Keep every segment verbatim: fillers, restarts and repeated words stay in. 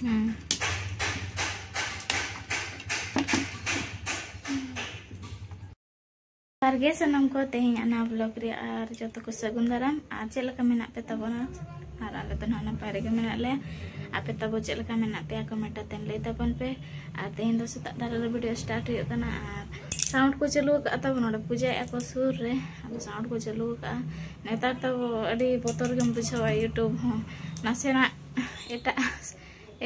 ᱦᱮᱸ᱾ ᱡᱚᱦᱟᱨ ᱜᱮ ᱥᱟᱱᱟᱢ ᱠᱚ, ᱛᱮᱦᱮᱧ ᱟᱱᱟ vlog ᱨᱮ ᱟᱨ ᱡᱚᱛᱚ ᱠᱚ ᱥᱟᱹᱜᱩᱱ ᱫᱟᱨᱟᱢ᱾ ᱟᱨ ᱪᱮᱫ ᱞᱮᱠᱟ ᱢᱮᱱᱟᱜ ᱯᱮ ᱛᱟᱵᱚᱱᱟ? ᱟᱨ ᱟᱞᱮ ᱫᱚ ᱱᱟᱦᱟᱜ ᱱᱟᱯᱟᱭ ᱨᱮᱜᱮ ᱢᱮᱱᱟᱜ ᱞᱮᱭᱟ᱾ ᱟᱯᱮ ᱛᱟᱵᱚ ᱪᱮᱫ ᱞᱮᱠᱟ ᱢᱮᱱᱟᱜ ᱯᱮᱭᱟ? comment ᱟᱛᱮᱱ ᱞᱟᱹᱭ ᱛᱟᱵᱚᱱ ᱯᱮ᱾ ᱟᱨ ᱛᱮᱦᱮᱧ ᱫᱚ ᱥᱮᱛᱟᱜ ᱫᱷᱟᱨᱟ ᱨᱮ video start ᱦᱩᱭᱩᱜ ᱠᱟᱱᱟ᱾ ᱟᱨ sound ᱠᱚ ᱪᱟᱹᱞᱩ ᱟᱠᱟᱫᱼᱟ ᱛᱟᱵᱚ, ᱱᱚᱰᱮ ᱯᱩᱡᱟᱹᱭᱮᱫᱼᱟ ᱠᱚ ᱥᱩᱨ ᱨᱮ, ᱟᱫᱚ sound ᱠᱚ ᱪᱟᱹᱞᱩ ᱟᱠᱟᱫᱼᱟ᱾ ᱱᱮᱛᱟᱨ ᱛᱟᱵᱚ ᱟᱹᱰᱤ ᱵᱚᱛᱚᱨ ᱜᱮᱢ ᱵᱩᱡᱷᱟᱹᱣᱟ YouTube ᱦᱚᱸ, ᱱᱟᱥᱮᱱᱟᱜ ᱮᱴᱟᱜ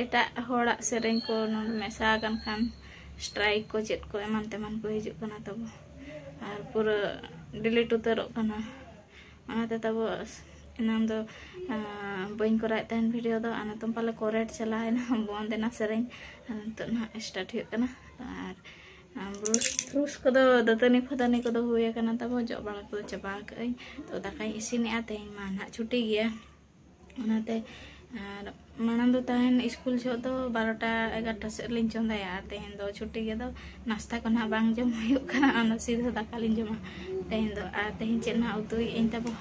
ᱮᱴᱟᱜ ᱦᱚᱲᱟᱜ ᱥᱮᱨᱮᱧ ᱠᱚ ᱱᱚᱰᱮ ᱢᱮᱥᱟ ᱟᱠᱟᱱ ᱠᱷᱟᱱ strike ᱠᱚ ᱪᱮᱫ ᱠᱚ ᱮᱢᱟᱱ ᱛᱮᱢᱟᱱ ᱠᱚ ᱦᱤᱡᱩᱜ ᱠᱟᱱᱟ ᱛᱟᱵᱚ, ᱟᱨ ᱯᱩᱨᱟᱹ delete ᱩᱛᱟᱹᱨᱚᱜ ᱠᱟᱱᱟ᱾ ᱚᱱᱟᱛᱮ ᱛᱟᱵᱚ ᱮᱱᱟᱝ ᱫᱚ, ᱟᱸ, ᱵᱟᱹᱧ ᱠᱚᱨᱟᱣᱮᱫ ᱛᱟᱦᱮᱱ video ᱫᱚ, ᱟᱨ ᱱᱤᱛᱚᱝ ᱯᱟᱞᱮ copyright ᱪᱟᱞᱟᱣ ᱮᱱᱟ, ᱵᱚᱱᱫ ᱮᱱᱟ ᱥᱮᱨᱮᱧ᱾ ᱟᱨ ᱱᱤᱛᱚᱜ ᱱᱟᱦᱟᱜ start ᱦᱩᱭᱩᱜ ᱠᱟᱱᱟ᱾ ᱟᱨ, ᱟᱸ, brush, brush ᱠᱚᱫᱚ, ᱫᱟᱹᱛᱟᱹᱱᱤ ᱯᱷᱟᱹᱛᱟᱹᱱᱤ ᱠᱚᱫᱚ ᱦᱩᱭ ᱟᱠᱟᱱᱟ ᱛᱟᱵᱚ, ᱡᱚᱜ ᱵᱟᱲᱟ ᱠᱚᱫᱚ ᱪᱟᱵᱟ ᱟᱠᱟᱫᱟᱹᱧ᱾ ᱛᱚ ᱫᱟᱠᱟᱧ ᱤᱥᱤᱱᱮᱜᱼᱟ, ᱛᱮᱦᱮᱧ ᱢᱟ ᱱᱟᱦᱟᱜ ᱪᱷᱩᱴᱤ ᱜᱮᱭᱟ᱾ ᱚᱱᱟᱛᱮ, ᱟᱨ ᱢᱟᱲᱟᱝ ᱫᱚ ᱛᱟᱦᱮᱱ ᱥᱠᱩᱞ ᱡᱚᱦᱚᱜ ᱫᱚ ᱵᱟᱨᱚᱴᱟ ᱮᱜᱟᱨᱚᱴᱟ ᱥᱮᱫ ᱨᱮᱞᱤᱧ ᱪᱚᱸᱫᱟᱭᱟ, ᱟᱨ ᱛᱮᱦᱮᱧ ᱫᱚ ᱪᱷᱩᱴᱤ ᱜᱮ ᱫᱚ ᱱᱟᱥᱛᱟ ᱠᱚ ᱱᱟᱦᱟᱜ ᱵᱟᱝ ᱡᱚᱢ ᱦᱩᱭᱩᱜ ᱠᱟᱱᱟ, ᱚᱱᱟ ᱥᱤᱫᱷᱟᱹ ᱫᱟᱠᱟ ᱞᱤᱧ ᱡᱚᱢᱟ ᱛᱮᱦᱮᱧ ᱫᱚ᱾ ᱟᱨ ᱛᱮᱦᱮᱧ ᱪᱮᱫ ᱱᱟᱦᱟᱜ ᱩᱛᱩᱭᱮᱫ ᱟᱹᱧ ᱛᱟᱵᱚ,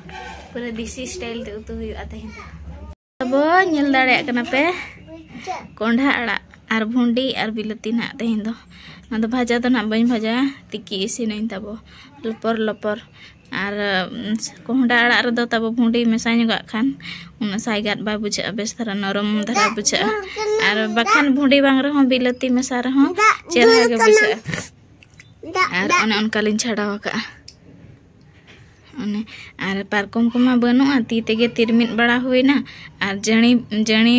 ᱯᱩᱨᱟᱹ ᱫᱮᱥᱤ style ᱛᱮ ᱩᱛᱩ ᱦᱩᱭᱩᱜᱼᱟ ᱛᱮᱦᱮᱧ ᱫᱚ᱾ ᱟᱵᱚ ᱧᱮᱞ ᱫᱟᱲᱮᱭᱟᱜ ᱠᱟᱱᱟ ᱯᱮ, ᱠᱚᱸᱰᱷᱟ ᱟᱲᱟᱜ ᱟᱨ ᱵᱷᱩᱸᱰᱤ ᱟᱨ ᱵᱤᱞᱟᱹᱛᱤ ᱱᱟᱦᱟᱜ ᱛᱮᱦᱮᱧ ᱫᱚ᱾ ᱚᱱᱟ ᱫᱚ ᱵᱷᱟᱡᱟ ᱫᱚ ᱱᱟᱦᱟᱜ ᱵᱟᱹᱧ ᱵᱷᱟᱡᱟᱭᱟ, ᱛᱤᱠᱤ ᱤᱥᱤᱱᱟᱹᱧ ᱛᱟᱵᱚ ᱞᱚᱯᱚᱨ ᱞᱚᱯᱚᱨ᱾ ᱟᱨ, ᱩᱢ, ᱠᱚᱸᱦᱰᱟ ᱟᱲᱟᱜ ᱨᱮᱫᱚ ᱛᱟᱵᱚ ᱵᱷᱩᱸᱰᱤ ᱢᱮᱥᱟ ᱧᱚᱜᱟᱜ ᱠᱷᱟᱱ ᱩᱱᱟᱹᱜ ᱥᱟᱭᱜᱟᱫ ᱵᱟᱭ ᱵᱩᱡᱷᱟᱹᱜᱼᱟ, ᱵᱮᱥ ᱫᱷᱟᱨᱟ ᱱᱚᱨᱚᱢ ᱫᱷᱟᱨᱟ ᱵᱩᱡᱷᱟᱹᱜᱼᱟ᱾ ᱟᱨ ᱵᱟᱠᱷᱟᱱ ᱵᱷᱩᱸᱰᱤ ᱵᱟᱝ ᱨᱮᱦᱚᱸ ᱵᱤᱞᱟᱹᱛᱤ ᱢᱮᱥᱟ ᱨᱮᱦᱚᱸ ᱪᱮᱦᱨᱟ ᱜᱮ ᱵᱩᱡᱷᱟᱹᱜᱼᱟ᱾ ᱟᱨ ᱚᱱᱮ ᱚᱱᱠᱟ ᱞᱤᱧ ᱪᱷᱟᱰᱟᱣ ᱟᱠᱟᱜᱼᱟ᱾ ᱚᱱᱮ, ᱟᱨ ᱯᱟᱨᱠᱚᱢ ᱠᱚᱢᱟ ᱵᱟᱹᱱᱩᱜᱼᱟ, ᱛᱤ ᱛᱮᱜᱮ ᱛᱤᱨᱢᱤᱫ ᱵᱟᱲᱟ ᱦᱩᱭᱱᱟ᱾ ᱟᱨ ᱡᱟᱹᱲᱤ, ᱡᱟᱹᱲᱤ,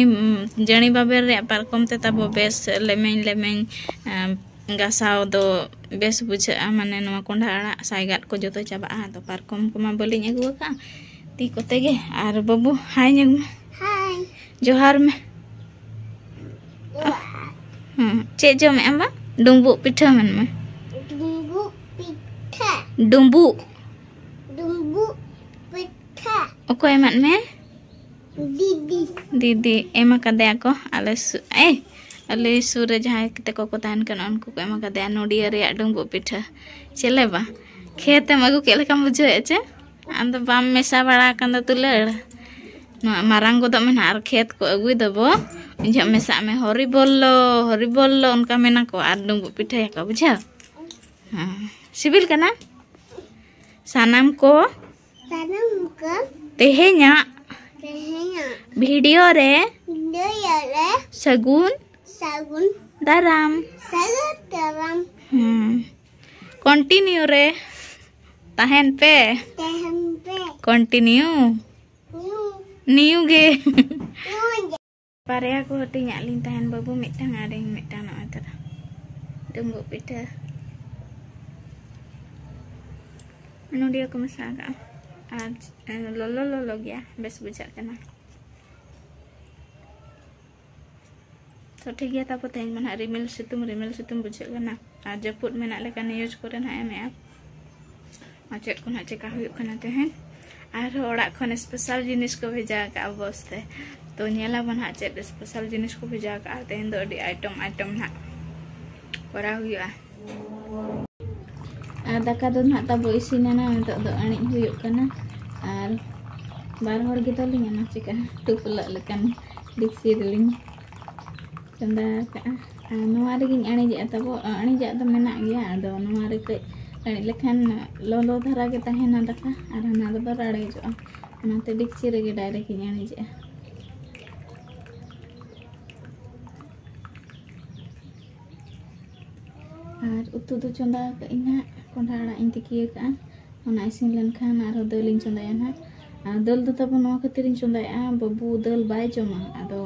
ᱡᱟᱹᱲᱤ ᱵᱟᱵᱮᱨ ᱨᱮᱭᱟᱜ ᱯᱟᱨᱠᱚᱢ ᱛᱮ ᱛᱟᱵᱚ ᱵᱮᱥ ᱞᱮᱢᱮᱧ ᱞᱮᱢᱮᱧ, ᱟᱸ, ᱜᱟᱥᱟᱣ ᱫᱚ ᱵᱮᱥ ᱵᱩᱡᱷᱟᱹᱜᱼᱟ, ᱢᱟᱱᱮ ᱱᱚᱣᱟ ᱠᱚᱸᱰᱷᱟ ᱟᱲᱟᱜ ᱥᱟᱭᱜᱟᱫ ᱠᱚ ᱡᱚᱛᱚ ᱪᱟᱵᱟᱜᱼᱟ᱾ ᱟᱫᱚ ᱯᱟᱨᱠᱚᱢ ᱠᱚᱢᱟ ᱵᱟᱹᱞᱤᱧ ᱟᱹᱜᱩ ᱟᱠᱟᱫᱼᱟ, ᱛᱤ ᱠᱚᱛᱮ ᱜᱮ᱾ ᱟᱨ ᱵᱟᱹᱵᱩ, hi ᱧᱚᱜ ᱢᱮ᱾ Hi᱾ ᱡᱚᱦᱟᱨ ᱢᱮ᱾ ᱦᱮᱸ, ᱪᱮᱫ ᱡᱚᱢᱮᱫ ᱟᱢ ᱵᱟ? ᱰᱩᱸᱵᱩᱜ ᱯᱤᱴᱷᱟᱹ ᱢᱮᱱ ᱢᱮ᱾ ᱰᱩᱸᱵᱩᱜ ᱯᱤᱴᱷᱟᱹ᱾ ᱰᱩᱸᱵᱩᱜ᱾ ᱰᱩᱸᱵᱩᱜ ᱯᱤᱴᱷᱟᱹ᱾ ᱚᱠᱚᱭ ᱮᱢᱟᱫ ᱢᱮ? ᱫᱤᱫᱤ᱾ ᱫᱤᱫᱤ ᱮᱢ ᱟᱠᱟᱫᱮᱭᱟ ᱠᱚ ᱟᱞᱮ ᱥᱩ-, ᱮᱭ, ᱟᱞᱮ ᱥᱩᱨ ᱨᱮ ᱡᱟᱦᱟᱸᱭ ᱛᱟᱠᱚ ᱠᱚ ᱛᱟᱦᱮᱱ ᱠᱟᱱᱟ, ᱩᱱᱠᱩ ᱠᱚ ᱮᱢ ᱟᱠᱟᱫᱮᱭᱟ ᱱᱚᱰᱤᱭᱟ ᱨᱮᱭᱟᱜ ᱰᱩᱸᱵᱩᱜ ᱯᱤᱴᱷᱟᱹ᱾ ᱪᱮᱞᱮ ᱵᱟ, ᱠᱷᱮᱛ ᱮᱢ ᱟᱹᱜᱩ ᱠᱮᱫ ᱞᱮᱠᱟᱢ ᱵᱩᱡᱷᱟᱹᱣᱮᱫ ᱪᱮ? ᱟᱢ ᱫᱚ ᱵᱟᱢ ᱢᱮᱥᱟ ᱵᱟᱲᱟ ᱟᱠᱟᱱ ᱫᱚ ᱫᱩᱞᱟᱹᱲ᱾ ᱱᱚᱣᱟ ᱢᱟᱨᱟᱝ ᱜᱚᱫᱚᱜ ᱢᱮ ᱱᱟᱦᱟᱜ, ᱟᱨ ᱠᱷᱮᱛ ᱠᱚ ᱟᱹᱜᱩᱭ ᱫᱚᱵᱚ, ᱤᱧ ᱡᱷᱚᱜ ᱢᱮᱥᱟᱜ ᱢᱮ, ᱦᱚᱨᱤ ᱵᱚᱞᱞᱚ, ᱦᱚᱨᱤ ᱵᱚᱞᱞᱚ, ᱚᱱᱠᱟ ᱢᱮᱱᱟ ᱠᱚ ᱟᱨ ᱰᱩᱸᱵᱩᱜ ᱯᱤᱴᱷᱟᱹᱭᱟᱠᱚ, ᱵᱩᱡᱷᱟᱹᱣ? ᱦᱮᱸ, ᱥᱤᱵᱤᱞ ᱠᱟᱱᱟ? ᱥᱟᱱᱟᱢ ᱠᱚ ᱥᱟᱱᱟᱢ ᱠᱚ ᱛᱮᱦᱮᱧᱟᱜ ᱛᱮᱦᱮᱧᱟᱜ ᱵᱷᱤᱰᱤᱭᱳ ᱨᱮ ᱵᱷᱤᱰᱤᱭᱳ ᱨᱮ ᱥᱟᱹᱜᱩᱱ ᱥᱟᱹᱜᱩᱱ ᱫᱟᱨᱟᱢ᱾ ᱥᱟᱹᱜᱩᱱ ᱫᱟᱨᱟᱢ᱾ ᱦᱮᱸ, ᱠᱚᱱᱴᱤᱱᱤᱭᱩ ᱨᱮ ᱛᱟᱦᱮᱱ ᱯᱮ᱾ ᱛᱟᱦᱮᱱ ᱯᱮ᱾ ᱠᱚᱱᱴᱤᱱᱤᱭᱩ᱾ ᱱᱤᱭᱩ᱾ ᱱᱤᱭᱩ ᱜᱮ᱾ ᱱᱤᱭᱩ ᱜᱮ᱾ ᱵᱟᱨᱭᱟ ᱠᱚ ᱦᱟᱹᱴᱤᱧᱟᱜ ᱞᱤᱧ ᱛᱟᱦᱮᱱ, ᱵᱟᱹᱵᱩ ᱢᱤᱫᱴᱟᱝ ᱟᱨ ᱤᱧ ᱢᱤᱫᱴᱟᱝ᱾ ᱱᱚᱜᱼᱚᱭ ᱛᱚᱨᱟ ᱰᱩᱸᱵᱩᱜ ᱯᱤᱴᱷᱟᱹ ᱱᱚᱰᱤᱭᱟᱹ ᱠᱚ ᱢᱮᱥᱟ ᱟᱠᱟᱫᱼᱟ ᱟᱨ ᱞᱚᱞᱚ ᱞᱚᱞᱚ ᱜᱮᱭᱟ, ᱵᱮᱥ ᱵᱩᱡᱷᱟᱹᱜ ᱠᱟᱱᱟ᱾ ᱛᱚ ᱴᱷᱤᱠ ᱜᱮᱭᱟ, ᱛᱟᱯᱚᱨ ᱛᱮᱦᱮᱧ ᱢᱟ ᱱᱟᱦᱟᱜ ᱨᱤᱢᱤᱞ ᱥᱤᱛᱩᱝ, ᱨᱤᱢᱤᱞ ᱥᱤᱛᱩᱝ ᱵᱩᱡᱷᱟᱹᱜ ᱠᱟᱱᱟ ᱟᱨ ᱡᱟᱹᱯᱩᱫ ᱢᱮᱱᱟᱜ ᱞᱮᱠᱟ ᱱᱤᱭᱩᱡᱽ ᱠᱚᱨᱮ ᱱᱟᱦᱟᱜ ᱮᱢᱮᱜᱼᱟ᱾ ᱟᱨ ᱪᱮᱫ ᱠᱚ ᱱᱟᱦᱟᱜ ᱪᱮᱠᱟ ᱦᱩᱭᱩᱜ ᱠᱟᱱᱟ ᱛᱮᱦᱮᱧ᱾ ᱟᱨᱦᱚᱸ ᱚᱲᱟᱜ ᱠᱷᱚᱱ ᱥᱯᱮᱥᱟᱞ ᱡᱤᱱᱤᱥ ᱠᱚ ᱵᱷᱮᱡᱟ ᱟᱠᱟᱫᱼᱟ ᱵᱚᱥ ᱛᱮ, ᱛᱚ ᱧᱮᱞᱟᱵᱚᱱ ᱦᱟᱸᱜ ᱪᱮᱫ ᱥᱯᱮᱥᱟᱞ ᱡᱤᱱᱤᱥ ᱠᱚ ᱵᱷᱮᱡᱟ ᱟᱠᱟᱫᱼᱟ᱾ ᱛᱮᱦᱮᱧ ᱫᱚ ᱟᱹᱰᱤ ᱟᱭᱴᱮᱢ ᱟᱭᱴᱮᱢ ᱱᱟᱦᱟᱜ ᱠᱚᱨᱟᱣ ᱦᱩᱭᱩᱜᱼᱟ᱾ ᱟᱨ ᱫᱟᱠᱟ ᱫᱚ ᱱᱟᱦᱟᱜ ᱛᱟᱵᱚ ᱤᱥᱤᱱ ᱮᱱᱟ, ᱱᱤᱛᱚᱜ ᱫᱚ ᱟᱹᱬᱤᱡ ᱦᱩᱭᱩᱜ ᱠᱟᱱᱟ᱾ ᱟᱨ ᱵᱟᱨ ᱦᱚᱲ ᱜᱮ ᱛᱟᱞᱤᱧ, ᱚᱱᱟ ᱪᱤᱠᱟ ᱴᱩᱯᱞᱟᱹᱜ ᱞᱮᱠᱟᱱ ᱰᱮᱠᱪᱤ ᱨᱮᱞᱤᱧ ᱪᱚᱸᱫᱟ ᱟᱠᱟᱫᱼᱟ᱾ ᱟᱨ ᱱᱚᱣᱟ ᱨᱮᱜᱮᱧ ᱟᱹᱬᱤᱡᱮᱜᱼᱟ ᱛᱟᱵᱚ, ᱟᱹᱬᱤᱡᱟᱜ ᱫᱚ ᱢᱮᱱᱟᱜ ᱜᱮᱭᱟ, ᱟᱫᱚ ᱱᱚᱣᱟ ᱨᱮ ᱠᱟᱹᱡ ᱟᱹᱬᱤᱡ ᱞᱮᱠᱷᱟᱱ ᱞᱚᱞᱚ ᱫᱷᱟᱨᱟ ᱜᱮ ᱛᱟᱦᱮᱱᱟ ᱫᱟᱠᱟ, ᱟᱨ ᱦᱟᱱᱟ ᱨᱮᱫᱚ ᱨᱟᱲᱮᱡᱚᱜᱼᱟ᱾ ᱚᱱᱟᱛᱮ ᱰᱮᱠᱪᱤ ᱨᱮᱜᱮ ᱰᱟᱭᱨᱮᱠᱴ ᱤᱧ ᱟᱹᱬᱤᱡᱮᱜᱼᱟ᱾ ᱟᱨ ᱩᱛᱩ ᱫᱚ ᱪᱚᱸᱫᱟ ᱟᱠᱟᱫ ᱟᱹᱧ ᱦᱟᱸᱜ, ᱠᱚᱸᱰᱷᱟ ᱟᱲᱟᱜ ᱤᱧ ᱛᱤᱠᱤ ᱟᱠᱟᱫᱼᱟ᱾ ᱚᱱᱟ ᱤᱥᱤᱱ ᱞᱮᱱᱠᱷᱟᱱ ᱟᱨᱦᱚᱸ ᱫᱟᱹᱞ ᱤᱧ ᱪᱚᱸᱫᱟᱭᱟ ᱱᱟᱦᱟᱜ᱾ ᱟᱨ ᱫᱟᱹᱞ ᱫᱚ ᱛᱟᱵᱚ ᱱᱚᱣᱟ ᱠᱷᱟᱹᱛᱤᱨ ᱤᱧ ᱪᱚᱸᱫᱟᱭᱮᱫᱼᱟ, ᱵᱟᱹᱵᱩ ᱫᱟᱹᱞ ᱵᱟᱭ ᱡᱚᱢᱟ, ᱟᱫᱚ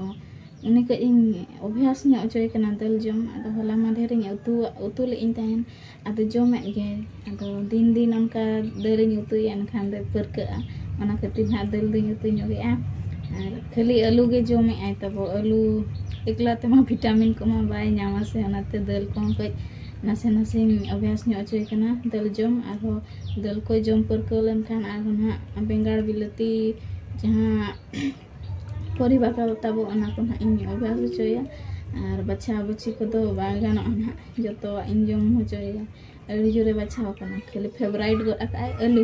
ᱩᱱᱤ ᱠᱟᱹᱡ ᱤᱧ ᱚᱵᱷᱭᱟᱥ ᱧᱚᱜ ᱦᱚᱪᱚᱭᱮ ᱠᱟᱱᱟ ᱫᱟᱹᱞ ᱡᱚᱢ᱾ ᱟᱫᱚ ᱦᱚᱞᱟ ᱢᱟᱫᱷᱮᱨ ᱤᱧ ᱩᱛᱩ, ᱩᱛᱩ ᱞᱮᱫ ᱤᱧ ᱛᱟᱦᱮᱱ, ᱟᱫᱚ ᱡᱚᱢᱮᱫ ᱜᱮᱭᱟᱭ᱾ ᱟᱫᱚ ᱫᱤᱱ ᱫᱤᱱ ᱚᱱᱠᱟ ᱫᱟᱹᱞ ᱤᱧ ᱩᱛᱩᱭᱟ, ᱮᱱᱠᱷᱟᱱ ᱫᱚᱭ ᱯᱟᱹᱨᱠᱟᱹᱜᱼᱟ᱾ ᱚᱱᱟ ᱠᱷᱟᱹᱛᱤᱨ ᱱᱟᱦᱟᱜ ᱫᱟᱹᱞ ᱫᱚᱧ ᱩᱛᱩ ᱧᱚᱜᱮᱜᱼᱟ᱾ ᱟᱨ ᱠᱷᱟᱹᱞᱤ ᱟᱹᱞᱩ ᱜᱮ ᱡᱚᱢᱮᱫᱼᱟᱭ ᱛᱟᱵᱚ, ᱟᱹᱞᱩ ᱮᱠᱞᱟ ᱛᱮᱢᱟ ᱵᱷᱤᱴᱟᱢᱤᱱ ᱠᱚᱢᱟ ᱵᱟᱭ ᱧᱟᱢᱟ ᱥᱮ, ᱚᱱᱟᱛᱮ ᱫᱟᱹᱞ ᱠᱚᱦᱚᱸ ᱠᱟᱹᱡ ᱱᱟᱥᱮ ᱱᱟᱥᱮᱧ ᱚᱵᱷᱭᱟᱥ ᱧᱚᱜ ᱦᱚᱪᱚᱭᱮ ᱠᱟᱱᱟ ᱫᱟᱹᱞ ᱡᱚᱢ᱾ ᱟᱨᱦᱚᱸ ᱫᱟᱹᱞ ᱠᱚᱭ ᱡᱚᱢ ᱯᱟᱹᱨᱠᱟᱹᱣ ᱞᱮᱱᱠᱷᱟᱱ ᱟᱨᱦᱚᱸ ᱱᱟᱦᱟᱜ ᱵᱮᱸᱜᱟᱲ ᱵᱤᱞᱟᱹᱛᱤ ᱡᱟᱦᱟᱸ ᱯᱚᱨᱤᱵᱟ ᱠᱚ ᱛᱟᱵᱚ, ᱚᱱᱟ ᱠᱚ ᱱᱟᱦᱟᱜ ᱤᱧ ᱚᱵᱷᱭᱟᱥ ᱦᱚᱪᱚᱭᱟ᱾ ᱟᱨ ᱵᱟᱪᱷᱟᱣ ᱵᱟᱹᱪᱷᱤ ᱠᱚᱫᱚ ᱵᱟᱭ ᱜᱟᱱᱚᱜᱼᱟ ᱱᱟᱦᱟᱜ, ᱡᱚᱛᱚᱣᱟᱜ ᱤᱧ ᱡᱚᱢ ᱦᱚᱪᱚᱭᱮᱭᱟ᱾ ᱟᱹᱰᱤ ᱡᱳᱨᱮ ᱵᱟᱪᱷᱟᱣ ᱠᱟᱱᱟ, ᱠᱷᱟᱹᱞᱤ ᱯᱷᱮᱵᱟᱨᱟᱭᱤᱴ ᱜᱚᱫ ᱟᱠᱟᱫᱼᱟᱭ ᱟᱹᱞᱩ᱾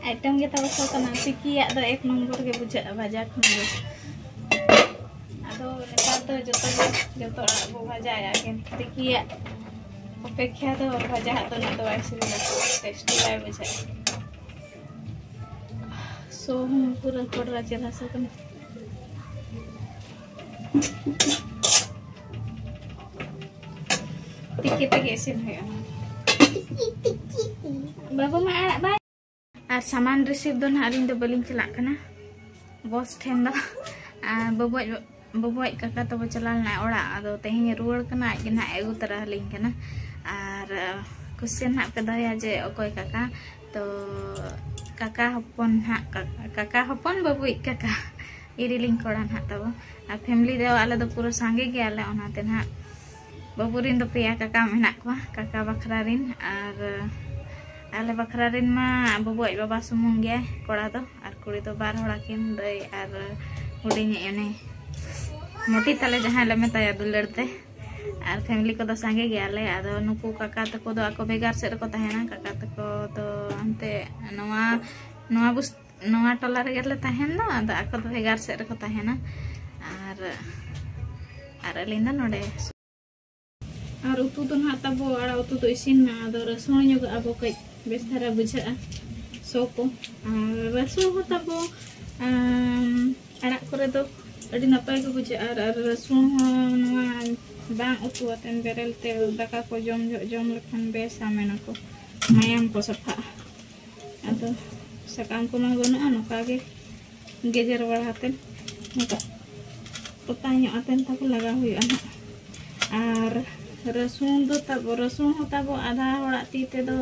ᱟᱭᱴᱮᱢ ᱜᱮ ᱛᱟᱵᱚ ᱥᱚ ᱠᱟᱱᱟ᱾ ᱛᱤᱠᱤᱭᱟᱜ ᱫᱚ ᱮᱠ ᱱᱚᱢᱵᱚᱨ ᱜᱮ ᱵᱩᱡᱷᱟᱹᱜᱼᱟ ᱵᱷᱟᱡᱟ ᱠᱷᱚᱱ ᱫᱚ᱾ ᱟᱫᱚ ᱱᱮᱛᱟᱨ ᱫᱚ ᱡᱚᱛᱚ ᱜᱮ, ᱡᱚᱛᱚ ᱟᱲᱟᱜ ᱵᱚ ᱵᱷᱟᱡᱟᱭᱟ, ᱠᱤᱱᱛᱩ ᱛᱤᱠᱤᱭᱟᱜ ᱚᱯᱮᱠᱠᱷᱟ ᱫᱚ ᱵᱷᱟᱡᱟ ᱦᱟᱜ ᱫᱚ ᱩᱱᱟᱹᱜ ᱫᱚ ᱵᱟᱭ ᱥᱤᱵᱤᱞᱟ, ᱴᱮᱥᱴᱤ ᱵᱟᱭ ᱵᱩᱡᱷᱟᱹᱜᱼᱟ᱾ ᱥᱚ ᱦᱚᱸ ᱯᱩᱨᱟᱹ ᱠᱚᱰᱨᱟ ᱪᱮᱦᱨᱟ ᱥᱚ ᱠᱟᱱᱟ᱾ ᱛᱤᱠᱤ ᱛᱮᱜᱮ ᱤᱥᱤᱱ ᱦᱩᱭᱩᱜᱼᱟ᱾ ᱵᱟᱹᱵᱩ ᱢᱟ ᱟᱲᱟᱜ ᱵᱟᱭ ᱟᱨ ᱥᱟᱢᱟᱱ ᱨᱤᱥᱤᱵᱷ ᱫᱚ ᱱᱟᱦᱟᱜ ᱟᱹᱞᱤᱧ ᱫᱚ ᱵᱟᱹᱞᱤᱧ ᱪᱟᱞᱟᱜ ᱠᱟᱱᱟ ᱵᱚᱥ ᱴᱷᱮᱱ ᱫᱚ᱾ ᱟᱨ ᱵᱟᱹᱵᱩ ᱟᱡ, ᱵᱟᱹᱵᱩ ᱟᱡ ᱠᱟᱠᱟ ᱛᱟᱵᱚ ᱪᱟᱞᱟᱣ ᱞᱮᱱᱟᱭ ᱚᱲᱟᱜ, ᱟᱫᱚ ᱛᱮᱦᱮᱧ ᱨᱩᱣᱟᱹᱲ ᱠᱟᱱᱟ, ᱟᱡ ᱜᱮ ᱱᱟᱦᱟᱜ ᱟᱹᱜᱩ ᱛᱟᱨᱟ ᱟᱹᱞᱤᱧ ᱠᱟᱱᱟ᱾ ᱟᱨ ᱠᱩᱥᱪᱮᱱ ᱱᱟᱦᱟᱜ ᱯᱮ ᱫᱚᱦᱚᱭᱟ ᱡᱮ ᱚᱠᱚᱭ ᱠᱟᱠᱟ, ᱛᱚ ᱠᱟᱠᱟ ᱦᱚᱯᱚᱱ ᱱᱟᱦᱟᱜ, ᱠᱟᱠᱟ, ᱠᱟᱠᱟ ᱦᱚᱯᱚᱱ ᱵᱟᱹᱵᱩ ᱟᱡ ᱠᱟᱠᱟ, ᱤᱨᱤᱞᱤᱧ ᱠᱚᱲᱟ ᱱᱟᱦᱟᱜ ᱛᱟᱵᱚ᱾ ᱟᱨ ᱯᱷᱮᱢᱤᱞᱤ ᱫᱚ ᱟᱞᱮ ᱫᱚ ᱯᱩᱨᱟᱹ ᱥᱟᱸᱜᱮ ᱜᱮᱭᱟᱞᱮ, ᱚᱱᱟᱛᱮ ᱱᱟᱦᱟᱜ ᱵᱟᱹᱵᱩ ᱨᱤᱱ ᱫᱚ ᱯᱮᱭᱟ ᱠᱟᱠᱟ ᱢᱮᱱᱟᱜ ᱠᱚᱣᱟ, ᱠᱟᱠᱟ ᱵᱟᱠᱷᱨᱟ ᱨᱤᱱ᱾ ᱟᱨ ᱟᱞᱮ ᱵᱟᱠᱷᱨᱟ ᱨᱤᱱ ᱢᱟ ᱵᱟᱹᱵᱩ ᱟᱡ ᱵᱟᱵᱟ ᱥᱩᱢᱩᱝ ᱜᱮᱭᱟᱭ ᱠᱚᱲᱟ ᱫᱚ, ᱟᱨ ᱠᱩᱲᱤ ᱫᱚ ᱵᱟᱨ ᱦᱚᱲ ᱟᱹᱠᱤᱱ, ᱫᱟᱹᱭ ᱟᱨ ᱦᱩᱰᱤᱧᱤᱡ ᱩᱱᱤ ᱢᱚᱴᱤ ᱛᱟᱞᱮ ᱡᱟᱦᱟᱸᱭ ᱞᱮ ᱢᱮᱛᱟᱭᱟ ᱫᱩᱞᱟᱹᱲ ᱛᱮ᱾ ᱟᱨ ᱯᱷᱮᱢᱤᱞᱤ ᱠᱚᱫᱚ ᱥᱟᱸᱜᱮ ᱜᱮᱭᱟᱞᱮ᱾ ᱟᱫᱚ ᱱᱩᱠᱩ ᱠᱟᱠᱟ ᱛᱟᱠᱚ ᱫᱚ ᱟᱠᱚ ᱵᱷᱮᱜᱟᱨ ᱥᱮᱫ ᱨᱮᱠᱚ ᱛᱟᱦᱮᱱᱟ᱾ ᱠᱟᱠᱟ ᱛᱟᱠᱚ ᱫᱚ ᱦᱟᱱᱛᱮ ᱱᱚᱣᱟ, ᱱᱚᱣᱟ ᱵᱩᱥ-, ᱱᱚᱣᱟ ᱴᱚᱞᱟ ᱨᱮᱜᱮ ᱞᱮ ᱛᱟᱦᱮᱱ ᱫᱚ, ᱟᱫᱚ ᱟᱠᱚ ᱫᱚ ᱵᱷᱮᱜᱟᱨ ᱥᱮᱫ ᱨᱮᱠᱚ ᱛᱟᱦᱮᱱᱟ᱾ ᱟᱨ, ᱟᱨ ᱟᱹᱞᱤᱧ ᱫᱚ ᱱᱚᱰᱮ᱾ ᱟᱨ ᱩᱛᱩ ᱫᱚ ᱱᱟᱦᱟᱜ ᱛᱟᱵᱚ, ᱟᱲᱟᱜ ᱩᱛᱩ ᱫᱚ ᱤᱥᱤᱱ ᱱᱟ, ᱟᱫᱚ ᱨᱟᱹᱥᱩᱱ ᱧᱚᱜᱟᱜᱼᱟ ᱵᱚ, ᱠᱟᱹᱡ ᱵᱮᱥ ᱫᱷᱟᱨᱟ ᱵᱩᱡᱷᱟᱹᱜᱼᱟ ᱥᱚ ᱠᱚ᱾ ᱟᱨ ᱨᱟᱹᱥᱩᱱ ᱦᱚᱸ ᱛᱟᱵᱚ, ᱟᱢ, ᱟᱲᱟᱜ ᱠᱚᱨᱮ ᱫᱚ ᱟᱹᱰᱤ ᱱᱟᱯᱟᱭ ᱜᱮ ᱵᱩᱡᱷᱟᱹᱜᱼᱟ᱾ ᱟᱨ, ᱟᱨ ᱨᱟᱹᱥᱩᱱ ᱦᱚᱸ ᱱᱚᱣᱟ ᱵᱟᱝ ᱩᱛᱩ ᱟᱛᱮᱱ ᱵᱮᱨᱮᱞ ᱛᱮ ᱫᱟᱠᱟ ᱠᱚ ᱡᱚᱢ ᱡᱚᱦᱚᱜ ᱡᱚᱢ ᱞᱮᱠᱷᱟᱱ ᱵᱮᱥᱟ ᱢᱮᱱᱟᱠᱚ, ᱢᱟᱭᱟᱢ ᱠᱚ ᱥᱟᱯᱷᱟᱜᱼᱟ᱾ ᱟᱫᱚ ᱥᱟᱠᱟᱢ ᱠᱚᱢᱟ ᱵᱟᱹᱱᱩᱜᱼᱟ, ᱱᱚᱝᱠᱟ ᱜᱮ ᱜᱮᱡᱮᱨ ᱵᱟᱲᱟ ᱠᱟᱛᱮ ᱱᱚᱝᱠᱟ ᱯᱚᱛᱟᱣ ᱧᱚᱜ ᱟᱛᱮᱱ ᱛᱟᱵᱚ ᱞᱟᱜᱟᱣ ᱦᱩᱭᱩᱜᱼᱟ ᱱᱟᱦᱟᱜ᱾ ᱟᱨ ᱨᱟᱹᱥᱩᱱ ᱫᱚ ᱛᱟᱵᱚ, ᱨᱟᱹᱥᱩᱱ ᱦᱚᱸ ᱛᱟᱵᱚ ᱟᱫᱷᱟ ᱦᱚᱲᱟᱜ ᱛᱤ ᱛᱮᱫᱚ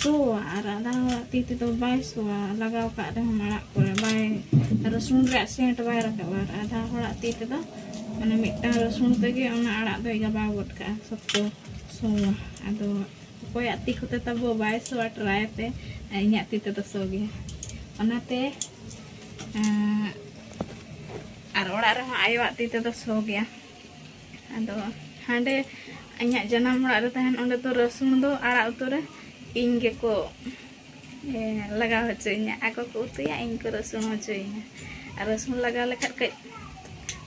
ᱥᱚᱣᱟ ᱟᱨ ᱟᱫᱷᱟ ᱦᱚᱲᱟᱜ ᱛᱤ ᱛᱮᱫᱚ ᱵᱟᱭ ᱥᱚᱣᱟ᱾ ᱞᱟᱜᱟᱣ ᱠᱟᱜ ᱨᱮᱦᱚᱸ ᱟᱲᱟᱜ ᱠᱚᱨᱮ ᱵᱟᱭ, ᱨᱟᱹᱥᱩᱱ ᱨᱮᱭᱟᱜ ᱥᱮᱱᱴ ᱵᱟᱭ ᱨᱟᱠᱟᱵᱟ᱾ ᱟᱨ ᱟᱫᱷᱟ ᱦᱚᱲᱟᱜ ᱛᱤ ᱛᱮᱫᱚ ᱢᱟᱱᱮ ᱢᱤᱫᱴᱟᱝ ᱨᱟᱹᱥᱩᱱ ᱛᱮᱜᱮ ᱚᱱᱟ ᱟᱲᱟᱜ ᱫᱚᱭ ᱜᱟᱵᱟᱣ ᱜᱚᱫ ᱠᱟᱜᱼᱟ, ᱥᱚᱠᱛᱚ ᱥᱚᱣᱟ᱾ ᱟᱫᱚ ᱚᱠᱚᱭᱟᱜ ᱛᱤ ᱠᱚᱛᱮ ᱛᱟᱵᱚ ᱵᱟᱭ ᱥᱚᱣᱟ, ᱴᱨᱟᱭ ᱯᱮ, ᱤᱧᱟᱹᱜ ᱛᱤ ᱛᱮᱫᱚ ᱥᱚ ᱜᱮᱭᱟ᱾ ᱚᱱᱟᱛᱮ, ᱮᱸ, ᱟᱨ ᱚᱲᱟᱜ ᱨᱮᱦᱚᱸ ᱟᱭᱳᱣᱟᱜ ᱛᱤ ᱛᱮᱫᱚ ᱥᱚ ᱜᱮᱭᱟ᱾ ᱟᱫᱚ ᱦᱟᱸᱰᱮ ᱤᱧᱟᱹᱜ ᱡᱟᱱᱟᱢ ᱚᱲᱟᱜ ᱨᱮ ᱛᱟᱦᱮᱱ, ᱚᱸᱰᱮ ᱫᱚ ᱨᱟᱹᱥᱩᱱ ᱫᱚ ᱟᱲᱟᱜ ᱩᱛᱩ ᱨᱮ ᱤᱧ ᱜᱮᱠᱚ ᱞᱟᱜᱟᱣ ᱦᱚᱪᱚᱭᱤᱧᱟ᱾ ᱟᱠᱚ ᱠᱚ ᱩᱛᱩᱭᱟ, ᱤᱧ ᱠᱚ ᱨᱟᱹᱥᱩᱱ ᱦᱚᱪᱚᱭᱤᱧᱟ᱾ ᱟᱨ ᱨᱟᱹᱥᱩᱱ ᱞᱟᱜᱟᱣ ᱞᱮᱠᱷᱟᱱ ᱠᱟᱹᱡ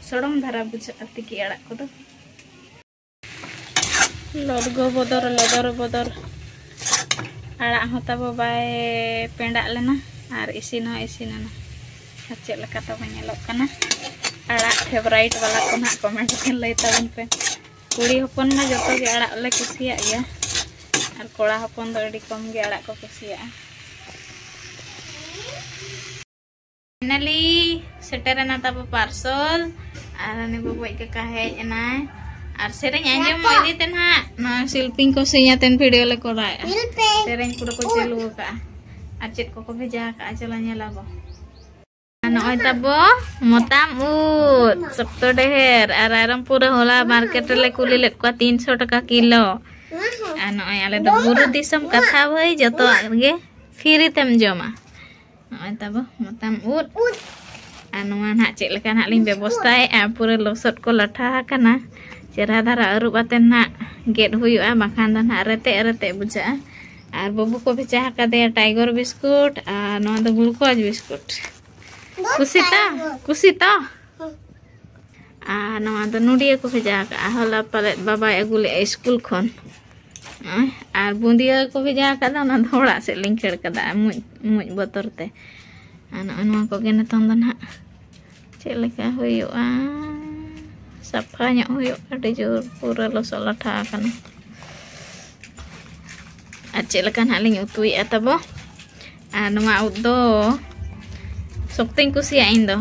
ᱥᱚᱲᱚᱢ ᱫᱷᱟᱨᱟ ᱵᱩᱡᱷᱟᱹᱜᱼᱟ ᱛᱤᱠᱤ ᱟᱲᱟᱜ ᱠᱚᱫᱚ᱾ ᱞᱚᱫᱜᱚ ᱵᱚᱫᱚᱨ ᱞᱚᱫᱚᱨ ᱵᱚᱫᱚᱨ᱾ ᱟᱲᱟᱜ ᱦᱚᱸ ᱛᱟᱵᱚ ᱵᱟᱭ ᱯᱮᱸᱰᱟᱜ ᱞᱮᱱᱟ ᱟᱨ ᱤᱥᱤᱱ ᱦᱚᱸ ᱤᱥᱤᱱ ᱮᱱᱟ᱾ ᱟᱨ ᱪᱮᱫ ᱞᱮᱠᱟ ᱛᱟᱵᱚ ᱧᱮᱞᱚᱜ ᱠᱟᱱᱟ? ᱟᱲᱟᱜ ᱯᱷᱮᱵᱟᱨᱟᱭᱤᱴ ᱵᱟᱞᱟ ᱠᱚ ᱱᱟᱦᱟᱜ ᱠᱚᱢᱮᱱᱴ ᱨᱮ ᱞᱟᱹᱭ ᱛᱟᱵᱚᱱ ᱯᱮ᱾ ᱠᱩᱲᱤ ᱦᱚᱯᱚᱱ ᱢᱟ ᱡᱚᱛᱚ ᱜᱮ ᱟᱲᱟᱜ ᱞᱮ ᱠᱩᱥᱤᱭᱟᱜ ᱜᱮᱭᱟ, ᱟᱨ ᱠᱚᱲᱟ ᱦᱚᱯᱚᱱ ᱫᱚ ᱟᱹᱰᱤ ᱠᱚᱢ ᱜᱮ ᱟᱲᱟᱜ ᱠᱚ ᱠᱩᱥᱤᱭᱟᱜᱼᱟ᱾ ᱯᱷᱟᱭᱱᱟᱞᱤ ᱥᱮᱴᱮᱨᱮᱱᱟ ᱛᱟᱵᱚ ᱯᱟᱨᱥᱚᱞ᱾ ᱟᱨ ᱩᱱᱤ ᱵᱟᱵᱩ ᱟᱡ ᱠᱟᱠᱟ ᱦᱮᱡ ᱮᱱᱟᱭ᱾ ᱟᱨ ᱥᱮᱨᱮᱧ ᱟᱸᱡᱚᱢ ᱢᱟ ᱤᱫᱤ ᱛᱮ ᱱᱟᱦᱟᱜ᱾ ᱱᱚᱣᱟ ᱥᱤᱞᱯᱤᱧ ᱠᱚ ᱥᱤᱧ ᱟᱛᱮᱱ ᱵᱷᱤᱰᱤᱭᱳ ᱞᱮ ᱠᱚᱨᱟᱣᱮᱫᱼᱟ᱾ ᱥᱮᱨᱮᱧ ᱯᱩᱨᱟᱹ ᱠᱚ ᱪᱟᱹᱞᱩ ᱟᱠᱟᱫᱼᱟ᱾ ᱟᱨ ᱪᱮᱫ ᱠᱚᱠᱚ ᱵᱷᱮᱡᱟ ᱟᱠᱟᱫᱼᱟ, ᱪᱚᱞᱚ ᱧᱮᱞ ᱟᱵᱚ᱾ ᱟᱨ ᱱᱚᱜᱼᱚᱭ ᱛᱟᱵᱚ ᱢᱚᱛᱟᱢ ᱩᱫ ᱥᱚᱠᱛᱚ ᱰᱷᱮᱨ᱾ ᱟᱨ ᱨᱟᱭᱨᱚᱝᱯᱩᱨ ᱨᱮ ᱦᱚᱞᱟ ᱢᱟᱨᱠᱮᱴ ᱨᱮᱞᱮ ᱠᱩᱞᱤ ᱞᱮᱫ ᱠᱚᱣᱟ, ᱛᱤᱱᱥᱚ ᱴᱟᱠᱟ ᱠᱤᱞᱳ᱾ ᱟᱨ ᱱᱚᱜᱼᱚᱭ ᱟᱞᱮ ᱫᱚ ᱵᱩᱨᱩ ᱫᱤᱥᱚᱢ ᱠᱟᱛᱷᱟ ᱵᱷᱟᱹᱭ, ᱡᱚᱛᱚᱣᱟᱜ ᱜᱮ ᱯᱷᱤᱨᱤ ᱛᱮᱢ ᱡᱚᱢᱟ᱾ ᱱᱚᱜᱼᱚᱭ ᱛᱟᱵᱚ ᱢᱚᱛᱟᱢ ᱩᱫ᱾ ᱟᱨ ᱱᱚᱣᱟ ᱱᱟᱦᱟᱜ ᱪᱮᱫ ᱞᱮᱠᱟ ᱱᱟᱦᱟᱜ ᱞᱤᱧ ᱵᱮᱵᱚᱥᱛᱟᱭᱮᱫᱼᱟ, ᱯᱩᱨᱟᱹ ᱞᱚᱥᱚᱫ ᱠᱚ ᱞᱟᱴᱷᱟ ᱟᱠᱟᱱᱟ᱾ ᱪᱮᱦᱨᱟ ᱫᱷᱟᱨᱟ ᱟᱹᱨᱩᱵ ᱟᱛᱮ ᱱᱟᱦᱟᱜ ᱜᱮᱫ ᱦᱩᱭᱩᱜᱼᱟ, ᱵᱟᱠᱷᱟᱱ ᱫᱚ ᱱᱟᱦᱟᱜ ᱨᱮᱛᱮᱜ ᱨᱮᱛᱮᱜ ᱵᱩᱡᱷᱟᱹᱜᱼᱟ᱾ ᱟᱨ ᱵᱟᱹᱵᱩ ᱠᱚ ᱵᱷᱮᱡᱟ ᱟᱠᱟᱫᱮᱭᱟ ᱴᱟᱭᱜᱚᱨ ᱵᱤᱥᱠᱩᱴ, ᱟᱨ ᱱᱚᱣᱟ ᱫᱚ ᱜᱞᱩᱠᱳᱡᱽ ᱵᱤᱥᱠᱩᱴ᱾ ᱠᱩᱥᱤ ᱛᱚ? ᱠᱩᱥᱤ ᱛᱚ? ᱟᱨ ᱱᱚᱣᱟ ᱫᱚ ᱱᱚᱰᱤᱭᱟᱹ ᱠᱚ ᱵᱷᱮᱡᱟ ᱟᱠᱟᱫᱼᱟ, ᱦᱚᱞᱟ ᱯᱟᱞᱮᱫ ᱵᱟᱵᱟᱭ ᱟᱹᱜᱩ ᱞᱮᱫᱼᱟ ᱥᱠᱩᱞ ᱠᱷᱚᱱ᱾ ᱱᱚᱜᱼᱚᱭ, ᱟᱨ ᱵᱩᱸᱫᱤᱭᱟᱹ ᱠᱚ ᱵᱷᱮᱡᱟ ᱟᱠᱟᱫᱟ, ᱚᱱᱟ ᱫᱚ ᱚᱲᱟᱜ ᱥᱮᱫ ᱞᱤᱧ ᱠᱷᱟᱹᱲ ᱠᱟᱫᱟ ᱢᱩᱡ, ᱢᱩᱡ ᱵᱚᱛᱚᱨ ᱛᱮ᱾ ᱟᱨ ᱱᱚᱜᱼᱚᱭ ᱱᱚᱣᱟ ᱠᱚᱜᱮ ᱱᱤᱛᱚᱝ ᱫᱚ ᱱᱟᱦᱟᱜ ᱪᱮᱫ ᱞᱮᱠᱟ ᱦᱩᱭᱩᱜᱼᱟ, ᱥᱟᱯᱷᱟ ᱧᱚᱜ ᱦᱩᱭᱩᱜᱼᱟ, ᱟᱹᱰᱤ ᱡᱳᱨ ᱯᱩᱨᱟᱹ ᱞᱚᱥᱚᱫ ᱞᱟᱴᱷᱟ ᱟᱠᱟᱱᱟ᱾ ᱟᱨ ᱪᱮᱫ ᱞᱮᱠᱟ ᱱᱟᱦᱟᱜ ᱞᱤᱧ ᱩᱛᱩᱭᱮᱫᱼᱟ ᱛᱟᱵᱚ᱾ ᱟᱨ ᱱᱚᱣᱟ ᱩᱫ ᱫᱚ ᱥᱚᱠᱛᱚᱧ ᱠᱩᱥᱤᱭᱟᱜᱼᱟ ᱤᱧ ᱫᱚ᱾